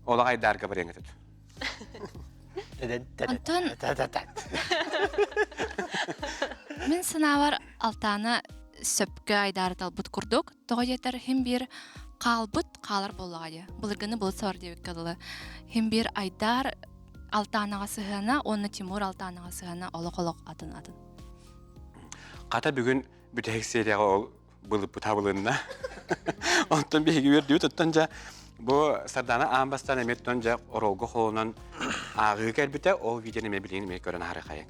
олох айдаарга барыаҥ этэ Онтон мин санаабар Алтаана сөпкө айдаары талбыт курдук тоҕо диэтэр хим биир хаалбыт хаалар буоллаҕа дии былыргыны былыт сабар диэбиккэ дылы хим биир айдаар Алтаанаҕа сыһыана уонна Тимур Алтаанаҕа сыһыана олох-олох атын-атын. Хата бүгүн бүтэһик серияҕа ол былыппыт хабылынна. Онтон биһиги үөрдүбүт. Оттон дьэ бу Сардана аан бастаан эмиэ оттон дьэ оролго холонон ааҕыы кэлбитэ. Ол видеоны эмиэ билигин эмиэ көрөн аһарыхайыҥ.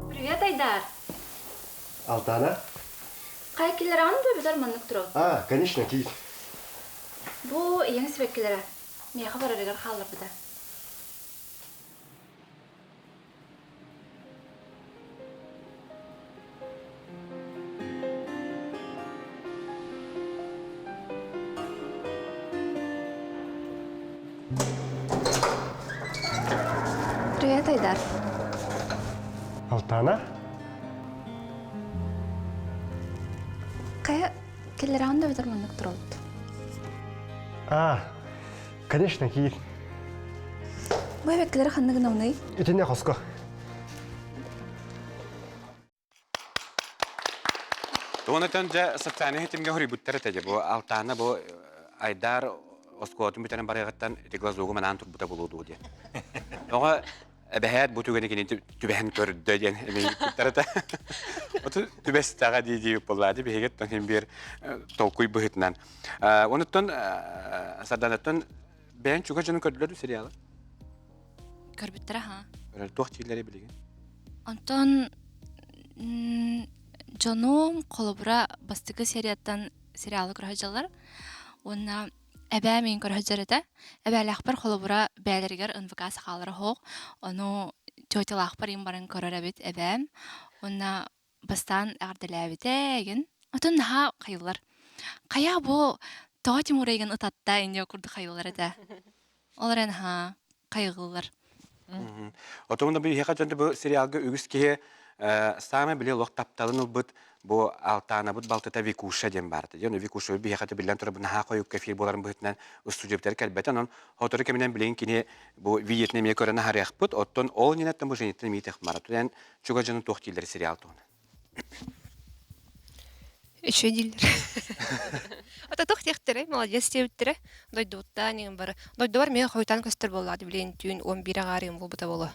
Привет, Айдар! Алтана? Хайа киллэрэҕин да эбэтэр маннык турабыт? А, конечно, киир. Бу ийэҥ сибэккилэрэ. Миэхэ барарыгар хаалларбыта. Привет, Айдар. Алтана? Хайа киллэрэҕин да эбэтэр маннык турабыт? А, конечно, киир. Бу эбэккилэри ханна гынабыный? Итиннэ хоско. Туонатан дьэ социальнай ситимҥэ хоруйбуттар этэ дьэ бу Алтаана бу Айдар оскуолатын бүтэрэн барыаҕыттан ити глазогу манаан турбута буолуо дуо диэн. Тоҕо эбэһээт бу түгэни кини түбэһэн көрдө диэн эмиийиттэр этэ. Оту түбэстэҕэ дии дии буоллаа биһиги оттон син биир толкуй быһыытынан. Онуттан Сарданаттан бэйэҥ чугас дьону көрдүлэр сериалы? Көрбүттэрэ ха. Туох дииллэрий билигин? Онтон дьонум холобура бастакы серияттан сериалы көрө сылдьаллар. Уонна эбээ миин көрө сылдьар этэ. Эбээлээхпэр холобура бэйэлэригэр НВК сахалара суох. Ону тетялаахпар им баран көрөр эбит эбээм. Уонна бастаан эҕэрдэлээбитэ игин. Отон наһаа хайыллар. Хайа бу тоҕо Тимур эйигин ытатта инниэ курдук хайыллар этэ. Ол эрэн наһаа хайҕыыллар. Отон биһиэхэ дьон бу сериалга үгүс киһи саамай били олох тапталын ылбыт бу Алтаанабыт балтыта Викуша диэн баарта. Дьон Викуша биһиэхэ биллэн турар наһаа хойукка эфир буоларын быһыытынан устудьуоптар кэлбэтэ. Онон сотору кэминэн билигин кини бу видеотын эмиэ көрөн аһарыахпыт. Оттон ол иннинэттэн бу Женяттан эмиэ мара. Туэн чугас дьону туох дииллэр сериал туһунан. Үчүгэй дииллэр. Ата туох диэхтэрэй, молодец диэбиттэрэ. Дойдубуттаан иҥин бары. Дойдубар миэхэ хойутаан көстөр буоллаҕа билигин түүн 11 аҕаарыйым буолбута буолуо.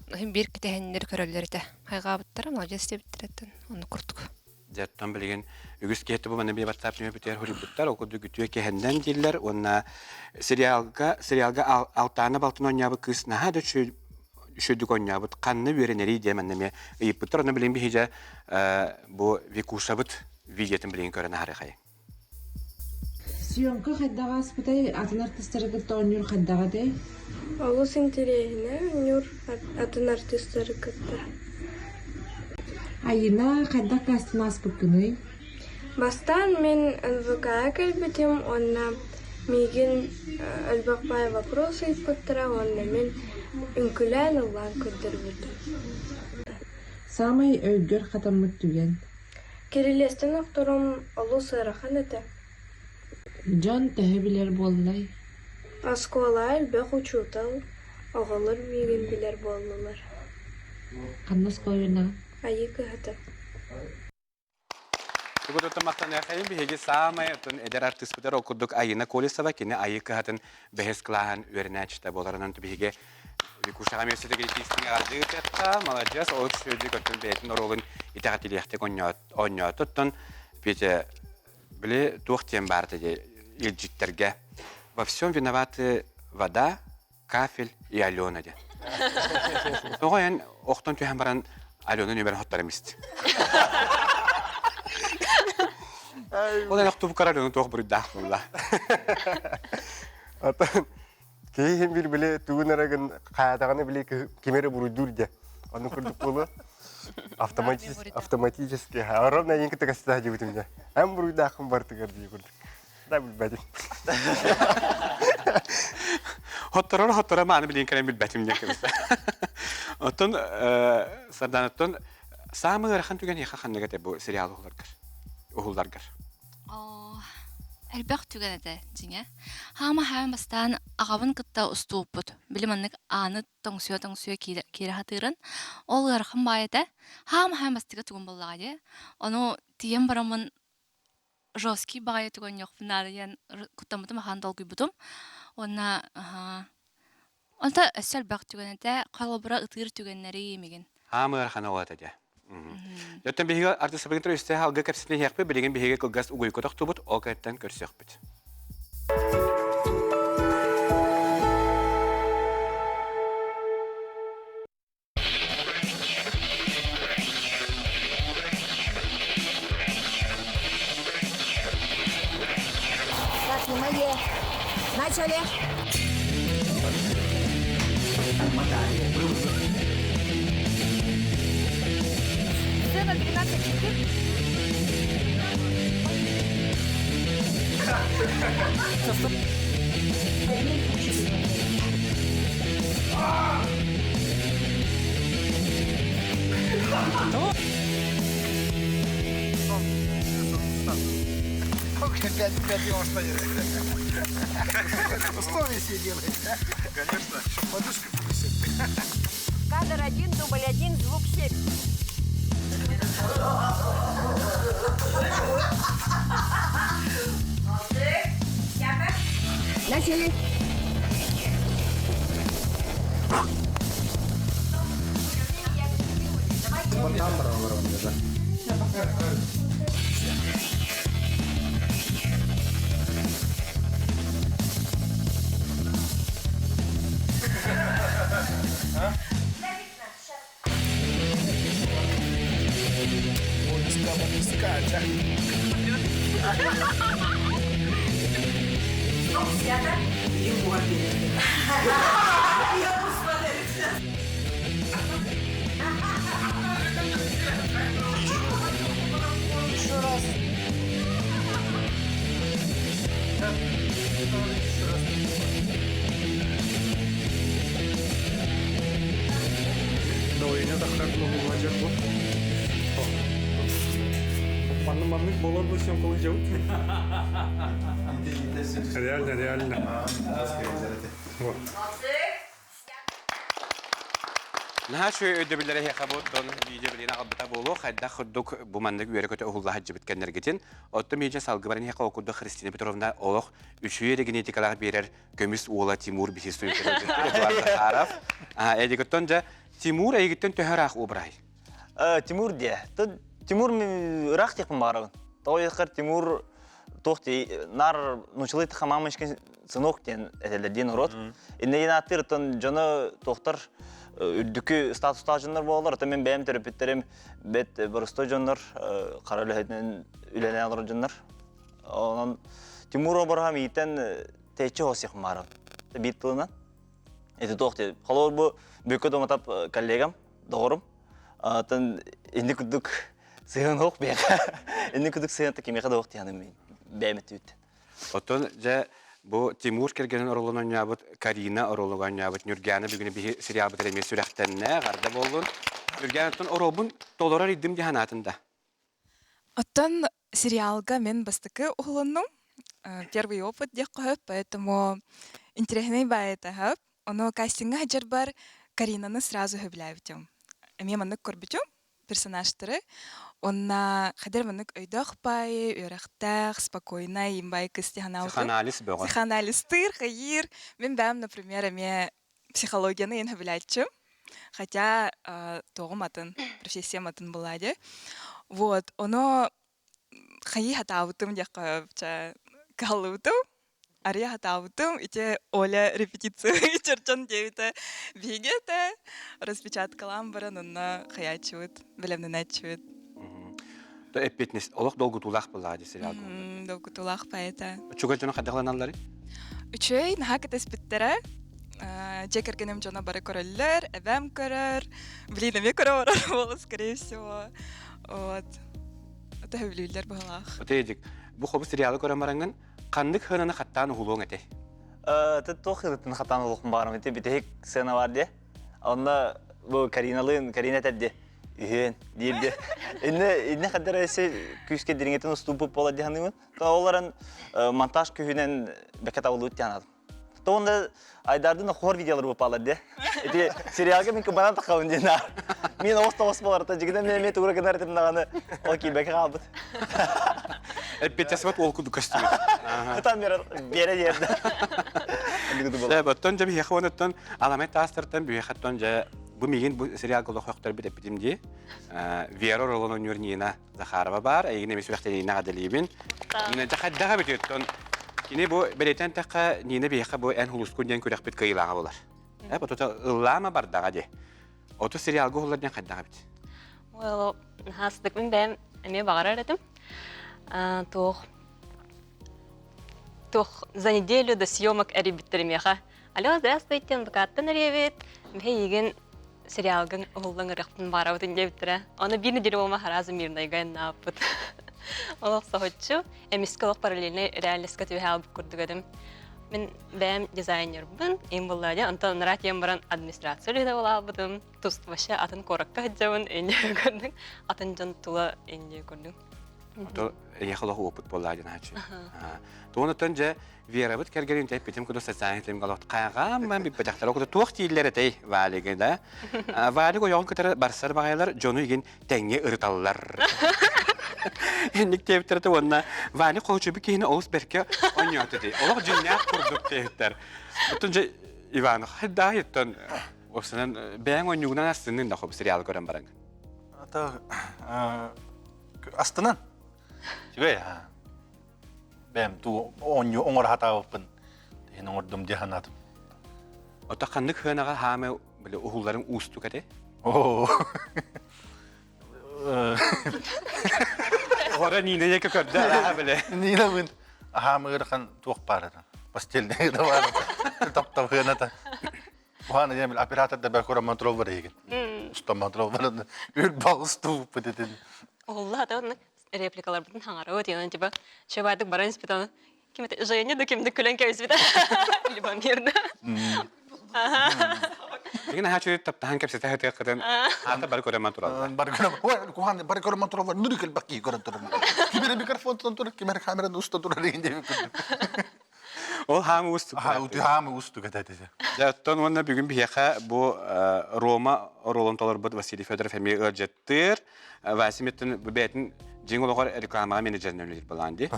Иһин биир кэтэһэннэр көрөллөр этэ. Хайҕаабыттара, молодец диэбиттэр оннук курдук. Дьэ, оттон билигин үгүс киһи бу манна биир WhatsApp нөмүрбүтүгэр суруйбуттар, ол курдук үтүө киһиннэн дииллэр уонна сериалга сериалга Алтаана балтын оонньообут кыыс наһаа да үчүгэй үчүгэйдик оонньообут ханна үөрэнэрий диэн манна эмиэ ыйыппыттар. Онно билигин биһиги бу Викушабыт видеотын билигин көрөн аһарыахайыҥ. Съемка хайдах ааспытай, атын артыыстары кытта оонньуур хайдах этэй? Олус интэриэһинэй оонньуур атын артыыстары кытта. Айыына хайдах кастинг ааспыккыный? Бастаан мин НВК-ҕа кэлбитим уонна миигин элбэх баай вопрос ыйыппыттара уонна мин үҥкүүлээн ыллаан көрдөрбүтүм. Саамай өйгөр хатаммыт түгэн? Кирилиэстэн охторум олус ыарахан этэ. Дьон төһө билэр буоллай? Оскуолаҕа элбэх учуутал, оҕолор миигин билэр буоллулар. Ханна оскуола үөрэнэҕин? Айыы кыһата. Тугу махтаныахайын биһиги саамай оттон эдэр артыыспытар ол курдук Айына Колесова кини Айыы кыһатын бэһис кылааһын үөрэнээччитэ буоларынан биһиги Викушаҕа миэстэтигэр итиистиҥ эҕэрдэ ыытыахха маладьыас олус үчүгэйдик оттон бэйэтин оруолун итэҕэтилиэхтик оонньоото оттон Петя били туох диэн баар дии илдьиттэргэ во всем виноваты вода кафель и Алена диэн. Тоҕо эн охтон түһэн баран Алена нүмерин хоттор эмист. Ол эн охтубуккар Алена туох буруйдаах буолла? Атын киһи бир били тугун эрэ гын хаятаҕына били ким эрэ буруйдуур дьэ. Онну курдук буолуо. Автоматически. Ровно эйин кытта кэстээх дьибитим дьэ. Эн буруйдааххын бартыгар дии курдук. Да билбэтим. Хотторор хотторо мааны билин кэлэн билбэтим диэн кэбистэ. Оттон Сардаанаттан саамай ыарахан түгэн эйиэхэ ханнык этэ бу сериал уһуларгар? Уһулларгар. Элбэх түгэн этэ дьиҥэ. Хаама хаам бастаан аҕабын кытта устууппут. Били маннык ааны тоҥсуйа-тоҥсуйа киирэ сатыырын. Ол ыарахан баай этэ. Хаама хаам бастакы тугум буоллаҕа дии. Ону тиийэн бараммын жесткий баҕайы түгэнньохпун наада диэн куттаммытым ахан долгуйбутум. Уонна онто өссө элбэх түгэн этэ. Холобура ытыыр түгэннэри имигин. Хаам ыарахана ол этэ дьэ. Оттон биһиги артыыстарбытын үстэ алгы кэпсэтэн иһиэхпит, билигин биһиги кылгас угуйка тохтубут, ол кэнниттэн көрсүөхпүт. Так, внимание! Начали! Сцена 12.4. Условия себе делает, да? Конечно, чтобы подушка повисит. Кадр один, дубль один, звук семь. Начали. Еще раз. Еще раз. Давление тахтар булмачак бу. Манны маннык болор бу съемкалы жабыт. Реально, реально. Вот. Наһаа үчүгэй өйдөбүллэри эһиэхэ бу оттон видео билигин аҕалбыта буолуо хайдах курдук бу маннык үөрэ-көтө уһулла сылдьыбыт кэннэргитин оттон миэдьэ салгыбар эһиэхэ ол курдук Христина Петровна олох үчүгэй эрэ генетикалаах биэрэр көмүс уола Тимур биһи Эдуард Захаров. Эдигиттон дьэ Тимур эйигиттэн төһө ыраах убрай? Тимур диэ. Тимур ыраах диэхпин баҕарабын. Тоҕо диэххэр Тимур туох дии нар нучалыы мамочкин сынок диэн этэллэр диэн урут. Иннигин ааттыыр оттон дьоно туохтар үрдүкү статустаах дьоннор буолаллар. Оттон мин бэйэм төрөппүттэрим бэт боростой дьоннор, хара үлэһитинэн үлэлээн олорор дьоннор. Онон Тимур обраһа миитэн тэйчи хосих мааран. Биир тылынан. Ити туох диye. Холобур бу Бүккө Доматап коллегам, доҕорум. Атын инни курдук сыһыан ох биэхэ. Инни курдук сыһыан кимиэхэ да ох диһаным бэйэм өттүбүттэн. Оттон дьэ бу Тимур кэргэнин оруолун оонньообут Карина оруолугар оонньообут Нюргяна бүгүн биһи сериалбыт эмиэ сүрэхтэннэ, эҕэрдэ буоллун. Нюргяна оттон оруолбун толорор идим диһан аатын да. Оттон сериалга мин бастакы уһулуннум. Первый опыт диэххэ сөп, поэтому интэриэһинэй баайыта сөп. Ону кастиҥҥа сылдьарбар Каринаны сразу сөбүлээбитим. Эмиэ маннык көрбүтүм персонажтары. Онна хадер маннык өйдөөх баайы, үөрэхтээх, спокойнай имбай кыс тиханауту. Психоанализ бөҕө. Психоанализтыыр, хайыыр. Мин бэйэм, например, эмиэ психологияны иэн хөбүлээччим. Хотя тоҕум атын, профессиям атын была дии. Вот, оно хайыы хатаабытым диэххэ чэ кыһаллыбытым. Арыйа хатаабытым, ити Оля репетиция чорчон диэбитэ биһиги этэ. Распечаткалаан баран онно хайааччыбыт, бэлэмнэнээччибит. То эппиэтинэс олох долгутуулаах буоллаҕа дии сериал Долгутуулаах поэта. Чугас дьоно хайдахланалларый? Үчүгэй, наһаа кэтэспиттэрэ. Дьиэ кэргэним дьоно бары көрөллөр, эбээм көрөр. Блин, эмиэ көрө олорор буолла, скорее всего. Вот. Төһөбүлүүллэр быһалаах. Отейдик, бу хобу сериалы көрөн бараҥҥын, ханнык сыананы хаттаан уһулуоҥ этэй? Туох сыанатын хаттаан уһулуохпун баҕарам ити бүтэһик сыана бар дии. Онно бу Кариналыын, Карина этэр дии, үһүөн диир дии. Инне инне хаддар эси күүскэ дириҥэтин устууппут буола дии саныыбын. То олорон монтаж күһүнэн бэкэ табыллыбыт дии санаатым. То онно Айдардын хор видеолар бупалар де. Ити сериалга мин кыбанан тахабын диэн аар. Мин оҕус тоҕус боларта жигинен мен эме тугура гынар этим даҕаны ол киирбэкэ хаалбыт. Эппиэттесибэт уол курдук көстүбүт. Там бере диэрдэ. Оттон дьэ биһиэхэ уонуттан аламай таастартан биһиэхэттэн дьэ бу миигин бу сериалга олох өхтөрбүт эппитим дии. Вера Роллон ойнуур Нина Захарова баар, эйигин эмиэ сүрэхтэниинэ эҕэрдэлиибин. Нина дьэ хайдах эбит оттон кини бу бэлиэтээн тэххэ Нина биһиэхэ бу эн хулускун диэн күрэхпит кыайыылааҕа буолар. Э, отута ыллаама бардаҕа дии. Оту сериалга уһуллар диэн хайдах эбит? Well, наһаа мин бэйэм эмиэ баҕарар этим. Туох туох за неделю до съемок эрийбиттэр миэхэ. Алло, здравствуйте, адвокаттан эрийэбит. Эйигин сериалгын уһуллан ырыахпын баарабытын диэбиттэрэ. Аны биир неделя буолма харазы мирнайга айаннаабыппыт. Олох соһуччу, эмискэ олох параллельнай реальностька түһэ албыт курдук этим. Мин бэйэм дизайнербын, им булла онтон ынара тиийэн баран администрация үлэһитэ буолаабытым. Тус вообще атын куоракка сылдьабын, инньэ көрдүҥ. Атын дьон тула инньэ көрдүҥ. Ото эйиэхэ олох опыт буоллаа диэн ааччы. Туонуттан дьэ Верабыт кэргэнин тэппитим курдук социальный тимгэ олохт хайҕаамман бүппэтэхтэр окута туох дииллэр этэй Валига да Валик ойоҕун кытары барсар баҕайылар дьону игин тэҥҥэ ырыталлар инник диэбиттэр уонна Валик холчубу киһини олус бэркэ оонньоото дии олох дьиҥнээх курдук диэбиттэр оттон дьэ Иван хайдаайыттан Опсанан бэйэҥ оонньуугунан астыннын да хоб сериалы көрөн бараҥ Астынан. Үчүгэй бэйэм туу оонньуу оҥоро сатаабыппын иһин оҥордум дии санаатым. Ото ханнык хыанаҕа хаамы били уһулларыҥ уустук этэ? Ора Нина яка көрдө аха биле. Нина мин аһаам ыарахан туох баар этэ. Постельный да баар этэ. Таптабыаната. Уһаана диэн оператор да бэкура монтрол бар егин. Устан монтрол бар. Үр балыс тууппут этин. Уһулла ата репликаларбытын хаҥарабыт диэн типа чөбаатык баран испит ким это Женя да кимдик күлэн кэбиспит Любомир да Деген аха чүрүт таптаһан кэпсэтэ хытыаккытын аата бары көрөмөн тураллар. Бары көрөмөн кухан бары көрөмөн тураллар нүрү келбек кии көрөн турар. Ким эрэ микрофон тутан турар, ким эрэ камераны уста турар деген диэбит курдук. Ол хаамы уустук. Хаамы уустук этэ этэ. Дьэ, оттон уонна бүгүн биһиэхэ бу Рома оруолун толорбут Василий Федоров эмиэ ыалдьыттыыр. Вася миттин бэйэтин дьиҥ олоҕор рекламаҕа менеджеринэн үлэлиир былаан дии.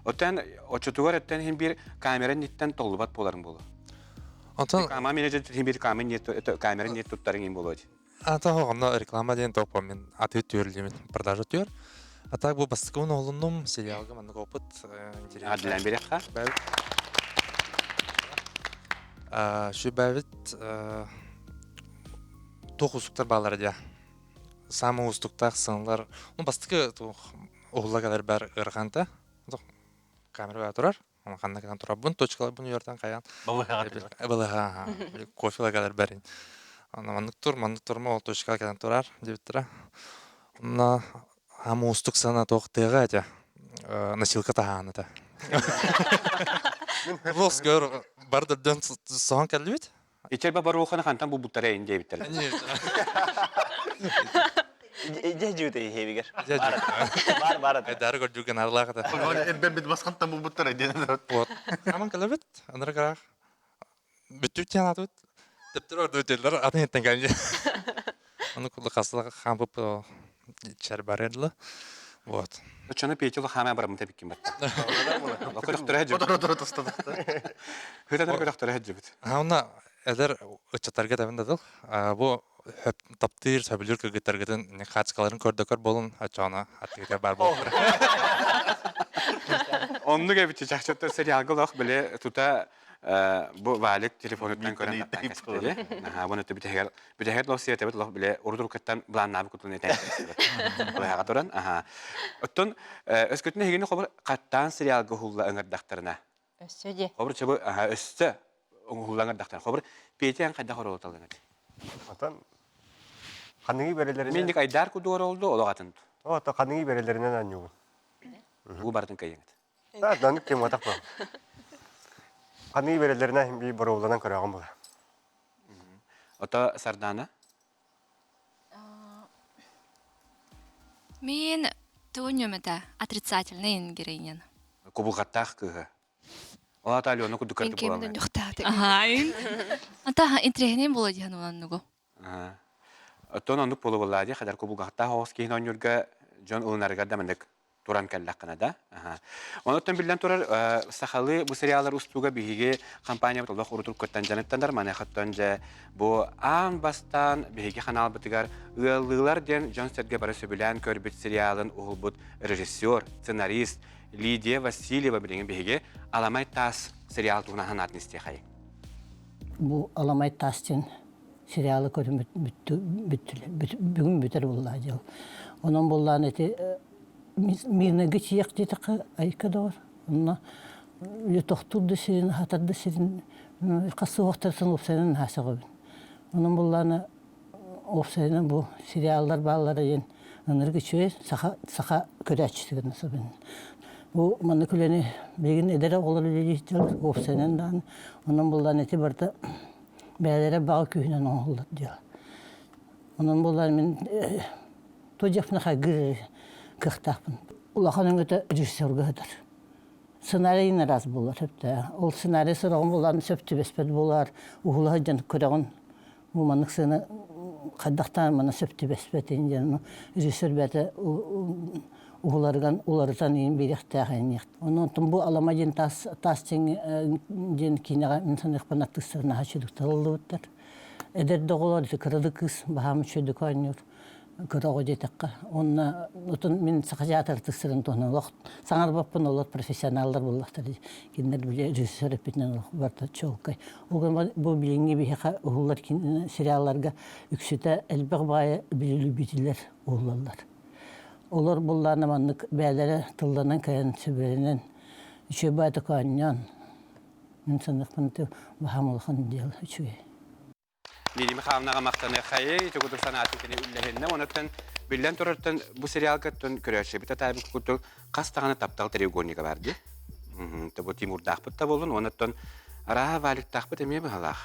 Оттон оччотугар өттөн иһин биир камера инниттэн толлубат буоларыҥ буолуо. Онтон реклама менеджер иһин биир камера инниттэн туттарыҥ иһин буолуо дии. Ата онно реклама диэн топ мен аты түөрүлүмүт продажа түөр. А так бу бастакы олуннум сериалга маннык опыт интересно. Адлан берехха. Шүбэбит туох устуктар бааллара дия. Самый устуктаах сыналар. Ну бастакы туох уһулла кэлэр бар ыараханта. Камера баа турар. Ханна кэлэн турарбын, точкаларбын үөртэн хайаан. Балыһа кофе кэлэр бэрин. Аны маннык тур, маннык турма ол точкаҕа кэлэн турар диэбиттэрэ. Онно ам уустук сана туох тыаҕа этэ. Носилка таһааныта. Рос гөр бар дөрдөн соһон кэллибит. Ичербе баруоханы хантан булбуттара эйин диэбиттэр. Дьэ дьүүтэ иһэбигэр. Бар бар ата. Айдары көрдүүгэн арлаах ата. Эрбэммит басхантан булбуттара диэн. Вот. Аман кэлэбит, анары карах. Бүттүт диэн атыбыт. Тептер орду өтеллер атын еттен кэлли. Аны кулла хасла хампып. Иччэр барыар дылы. Вот. Оччону Петя улахаана бараммыта биккин батта. Көрөхтөрө хадьыбыт. Отор-отор тустабыт. Хытанар көрөхтөрө хадьыбыт. Онна эдэр ыччаттарга табын дадыл. Бу таптыыр, сөбүлүүр кыргыттаргытын хаачыкаларын көрдөкөр болун оччоно аттыгытыгар бар болур. Оннук эбит чахчыттан сериалга олох биле тута бу Валик телефонуттан көрөн таптаан кэспири. Аха, буну бүтэһигэр бүтэһигэр лох сиэтебит лох биле урут-уруккаттан былааннаабы кутун этэн кэспит. Олаһаҕа туран, аха. Оттон өскөтүн эһигини хобур хаттаан сериалга уһулла ыҥырдахтарына. Өссө де. Хобур чыбы, аха, өссө уһулла ыҥырдахтарына. Хобур Петя эн хайдах оруолуталын эти? Отон ханныгы бэрэлэринэн Минник айдар кудуор олду, олох атын. Ото ханныгы бэрэлэринэн анньугун. Бу бартын кайыңыт. Данык кем атак ба. Ханныгы бэрэлэринэн би боруоланан көрөҕүм була. Ото Сардана? Мин тугун этэ отрицательный героинян. Кубулҕаттаах кыыһы. Ол ата Алена курдук Мен көрдүк кемден буолан. Аһаайын. Ата интриһинин була диһан уланнугу. Оттон оннук буолуоллаа дии хадар кубулҕаттаах оҕус киһини оонньуурга дьон ылынарыгар да маннык туран кэллэххинэ да. Онуттан биллэн турар, сахалыы бу сериаллар устууга биһиги компаниябыт олох урутуркуттан дьаныттанар. Маныхаттан дьэ бу аан бастаан биһиги ханаалбытыгар «Ыаллыылар» диэн дьон-сэргэ бары сөбүлээн көрбүт сериалын уһулбут режиссер, сценарист Лидия Васильева билигин биһиги «Аламай таас» сериал туһунан санаатын истиэхэйиҥ. Бу «Аламай таас» диэн сериалы көрүн бүгүн бүтэр буоллаа дьыл. Онон буллаан ити мирныгы чиэх диэтэххэ айка доҕор. Онно тохтуур да сирин, хатар да сирин хас суохтарсан уопсайынан хаасаҕабын. Онон буллаана уопсайынан бу сериаллар бааллара диэн ынырык үчүгэй саха саха көрөөччүтүгэр насабын. Бу маннык үлэни билигин эдэр оҕолор үлэлиир уопсайынан даҕаны. Онон буллаан ити барыта бэйэлэрэ баҕа күүһүнэн оҥоһуллар дьыала. Онон буоллар мин туодьахпына хайгыыр кыахтаахпын. Улахан өҥөтө режиссерга сытар. Сценарийын араас буолар сөптөөх. Ол сценарий сороҕун булан сөп түбэспэт буолар, уһула сылдьан көрөҕүн. Бу маннык сыана хайдахтаан манна сөп түбэспэтин диэн режиссер бэйэтэ уһуларыган уларытан иин биэриэхтээх инниэх. Онон бу Алама диэн таас таас диэн киинэҕэ мин саныахпын артыыстар наһаа үчүгдүк талыллыбыттар. Эдэр да оҕолор ити кыралы кыыс баһаам үчүгдүк оонньуур кыра оҕо диэтэххэ. Уонна отун мин саха театр артыыстарын туһунан олох саҥарбаппын олор профессионаллар буоллахтар. Кинилэр били режиссер эппитинэн олох барыта чуолкай. Ол бу билиҥҥи биһиэхэ уһуллар сериалларга үксүтэ элбэх баайы билилибитилэр уһуллаллар. Олор буллаана маннык бээлэрэ тылланан кэлэн сүбэлэнэн үчүгэй баайдык оонньоон мин саныахпын баһаам улахан дьыала үчүгэй. Лидия Михайловнаҕа махтаныаххайый, ити курдук санаатын кини үллэһиннэ. Онуттан биллэн турартан бу сериалга көрөөччүбүт атаабыт курдук хас даҕаны таптал треугольнига бар дии. Бу Тимурдаахпыт да буолун, онуттан арааһа Валиктаахпыт эмиэ быһалаах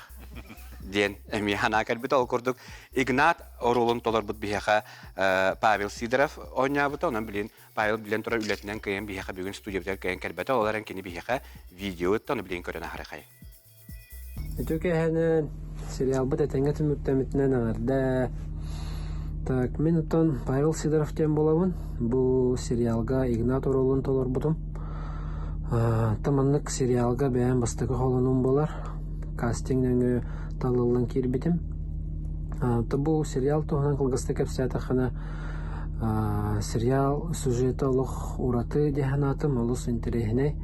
диэн эмиэ санаа кэлбит. Ол курдук Игнат оруолун толорбут биһиэхэ Павел Сидоров оонньообута. Онон билин Павел билэн турар үлэтинэн кыайан биһиэхэ бүгүн студиябытыгар кыайан кэлбэтэ. Ол эрэн кини биһиэхэ видео ыытта, ону билигин көрөн аһарыхай. Үтүө киэһэнэн, сериалбыт этэҥҥэ түмүктэммитинэн эҕэрдэ. Так, мин оттон Павел Сидоров диэн буолабын. Бу сериалга Игнат оруолун толорбутум. Оттон маннык сериалга бэйэм бастакы холонуум буолар. Кастинг нөҥүө талыллан киирбитим. Оттон бу сериал туһунан кылгастык кэпсээтэххинэ, сериал сюжета олох ураты дии санаатым, олус интэриэһинэй.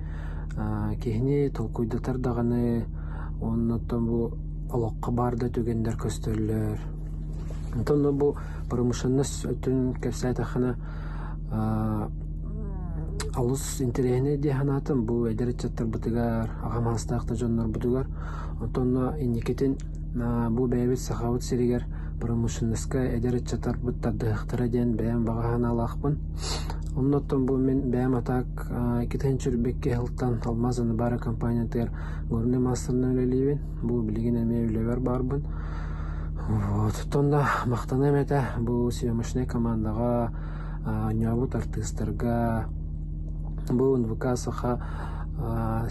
Киһини толкуйдатар даҕаны уонна оттон бу олоххо баар да түгэннэр көстөллөр. Онтон бу промышленность өттүн кэпсээтэххинэ олус интэриэһинэй дии санаатым. Бу эдэр ыччаттарбытыгар, аҕам саастаах да дьоннорбутугар. Онтон инникитин бу бэйэбит Сахабыт сиригэр промышленноска эдэр ыччаттарбыт тардыһыахтара диэн бэйэм баҕа санаалаахпын. Онно оттон бу мин бэйэм атак 2 сылтан Алмаз Анабара компаниятыгар горный мастерынан үлэлиибин. Бу билигин эмиэ үлэбэр баарбын. Вот. Оттон да махтаныам этэ бу съемочнай командаҕа, оонньообут артыыстарга, бу НВК Саха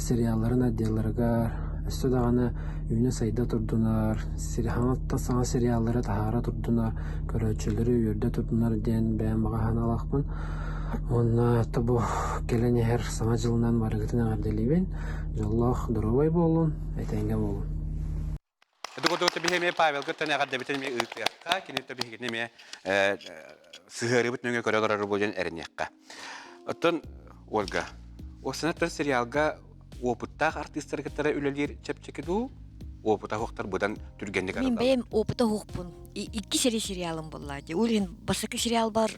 сериалларын отделларыгар өссө даҕаны. үүнэ-сайда турдунар, саҥаттан саҥа сериаллары таһаара турдунар, көрөөччүлэри үөрдэ турдунар диэн бэйэм баҕа санаалаахпын. Уонна бу кэлэн иһэр Саҥа дьылынан барыгытын эҕэрдэлиибин. Дьоллоох, доруобай буолун, этэҥҥэ буолун. Это курдук биһи эмиэ Павелга тэн эҕэрдэбитин эмиэ ыытыахха, кини то биһигини эмиэ сыһыарыбыт нөҥүө көрө олорор буолан эрэниэххэ. Оттон Ольга, осанаттан сериалга опыттаах артыыстары кытары үлэлиир чэпчэки дуу, опыта суохтар быдан түргэнник Мин бэйэм опыта суохпун. Икки сери сериалым буолла. Ол иһин бастакы сериал бар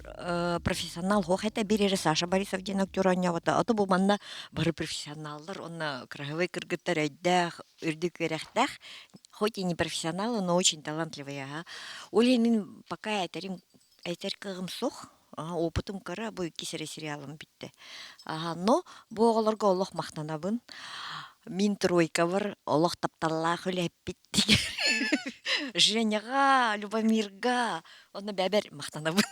профессионал хоох этэ бир эрэ Саша Борисов диэн актер оонньообута. Ото бу манна бары профессионаллар, онно красивый кыргыттар өйдөөх, үрдүк үөрэхтээх, хоть и не профессионалы, но очень талантливые. Ага. Ол иһин мин пока этэрим этэр кыаҕым суох. Опытым кыра, бу икки сэрэ сериалым бүттэ. Но бу оҕолорго олох махтанабын. Мин тройкабар олох тапталлаах үлэһиппит Женяҕа, Любомирга, онно бэбэр махтанабын.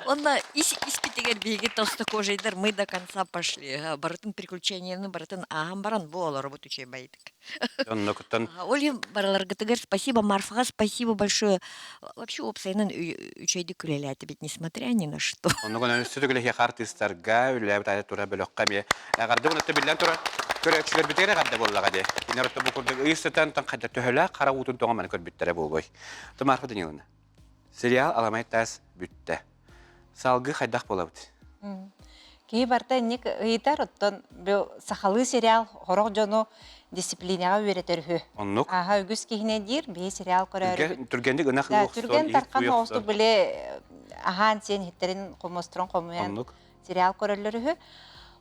Онно ис испитигэр биһиги толстокожайдар мы до конца пошли. Барытын приключенияны барытын ааһан баран бу олоробут үчүгэй байдык. Оннукуттан Ол иһин барыларгытыгар спасибо, Марфаҕа спасибо большое. Вообще уопсайынан үчүгэйдик үлэлээтибит, несмотря ни на что. Оннугун өссө төгүл артыыстарга үлэлээбит айа тура бөлөххө эмиэ эҕэрдэ уонна биллэн турар көрөөччүлэрбитигэр эҕэрдэ буоллаҕа дии. Кинилэр бу курдук ый сытан хайда төһөлөөх хара уутун тоҕо маны көрбүттэрэ буолуой. Марфа Даниловна, сериал Аламай таас бүттэ. Салгыы хайдах буолабыт? Киһи барыта инник ыйытар, оттон бу сахалыы сериал хорох дьону дисциплинаҕа үөрэтэр үһү. Оннук. Аха үгүс киһине диир, биһи сериал көрөөрүбүт. Түргэнник ынах Да, түргэн тархан оҕустук били аһаан сиэн иһиттэрин хомуостурун хомуйан Оннук. сериал көрөллөр үһү.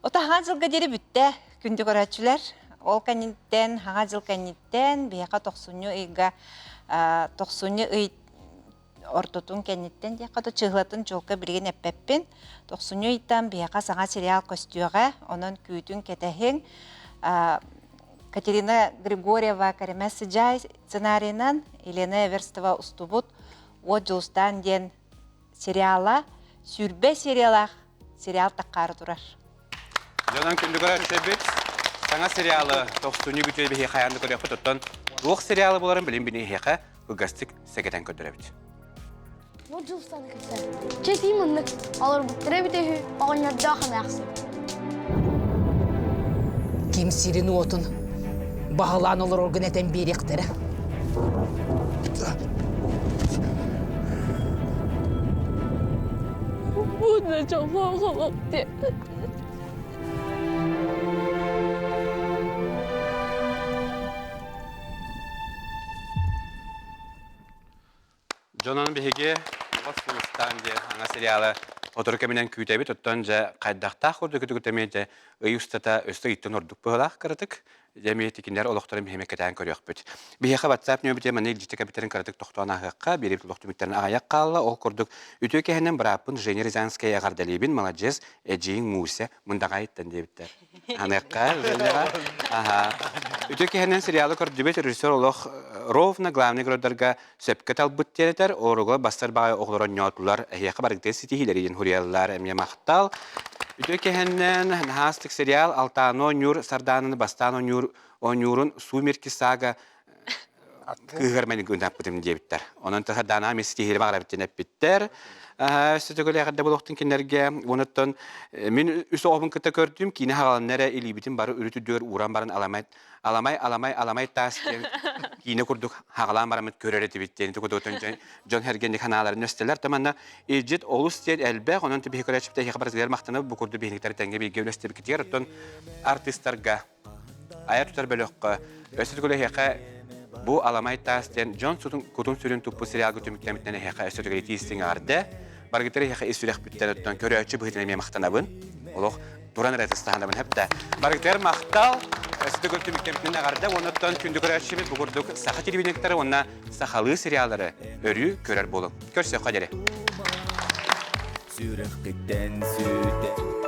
Ото хаҥа дьылга диэри бүттэ күндү көрөөччүлэр. Ол кэнниттэн, хаҥа дьыл кэнниттэн биһиэхэ тохсунньу ыйга тохсунньу ый ортотун кэнниттэн диэххэ то чыһылатын чуолка билигин эппэппин. Тохсунньу ыйтан биһиэхэ саҥа сериал көстүөҕэ, онон күүтүн кэтэһиҥ. Катерина Григорьева Кэримэ Сыдьаай сценарийынан Елена Эверстова устубут Уот Дьулустаан диэн сериала 20 сериялаах сериал таххаары турар. Дьонон күндү көрөөччүлэрбит, саҥа сериалы тохсунньу бүтүө биһи хайаан да көрүөхпүт оттон туох сериалы буларын билин биниһиэхэ кылгастык сэгэтэн көрдөрөбүт. Бу дьылстаны кэпсээ. Чэтии маннык олорбуттара эбитэ үһү оҕонньордоох эмээхсин. Ким сирин уотун баһылаан олороргун этэн биэриэхтэрэ. Буна дьоллоох олох диэн. Дьонон биһиги Бас Сулустаан диэн аңа сериалы сотору кэминэн күүтэбит. Оттон дьэ хайдахтаах курдук күтүгүтэмиэ дьэ ый устата өссө ыйыттан ордук быһылаах кыратык. Дьэ эмиэ кинилэр олохторун биһиэхэ кэтээн көрүөхпүт. Биһиэхэ WhatsApp нөмүтэ манна илдьитэ кэбитэрин кыратык тохтоон ааһыахха, биэриэбит олох түмүктэрин аҕыйах хаалла. Ол курдук үтүө кэһэнэн бырааппын Женя Рязанская эҕэрдэлиибин, маладьыас, эдьиийиҥ Муся Мындаҕайыттан диэбиттэр. Аныахха, Женяҕа. Аха. Үтүө кэһэнэн сериалы көрдүбүт, режиссер олох ровно главный геройдарга сөпкө талбыт диэн этэр, оруга бастар баҕайы оҕолор оонньоотулар, эһиэхэ барыгытыгар ситиһиилэри диэн суруйаллар, эмиэ махтал. Үтүө кэһэннэн наһаастык сериал Алтааны оонньуур Сардаананы бастаан оонньуур оонньуурун Сумерки сага кыыһыгар мэн гынаппытым диэбиттэр. Онон Сардаана эмиэ ситиһиилэри баҕарабыт диэн эппиттэр. Өссө төгүл эҕэрдэ буолуохтун кинилэргэ. Онуттан мин үс оҕобун кытта көрдүм, киинэ хаҕаланна эрэ илиибитин бары үрүт үрдүгэр ууран баран аламай аламай аламай аламай таас диэн киинэ курдук хаҕалаан бараммыт көрөр этибит диэн ити курдук дьон сэргэни ханааларын өстөлөр таманна илдьит олус диэн элбэх онон биһи көрөөччүбүт эһиэхэ барытыгар махтанабыт бу курдук биһиниктэр тэҥҥэ бииргэ үлэстибиккитигэр оттон артыыстарга айар тутар бөлөххө өссө төгүл эһиэхэ бу аламай таас диэн дьон кутун сүрүн туппут сериалга түмүктэммитинэн эһиэхэ өссө төгүл итии истиҥ эҕэрдэ барыгытыгар эһиэхэ ис сүрэхпиттэн оттон көрөөччү быһыытынан эмиэ махтанабын олох туран эрэ тыстаһанабын хэптэ. Барыгытыгар махтал, өссө түмүктэммитинэн эҕэрдэ уонна оттон күндү көрөөччүбүт бу курдук саха телевидениеттары уонна сахалыы сериаллары өрүү көрөр буолуҥ. Көрсөххө диэри. Сүрэххиттэн сүтэ.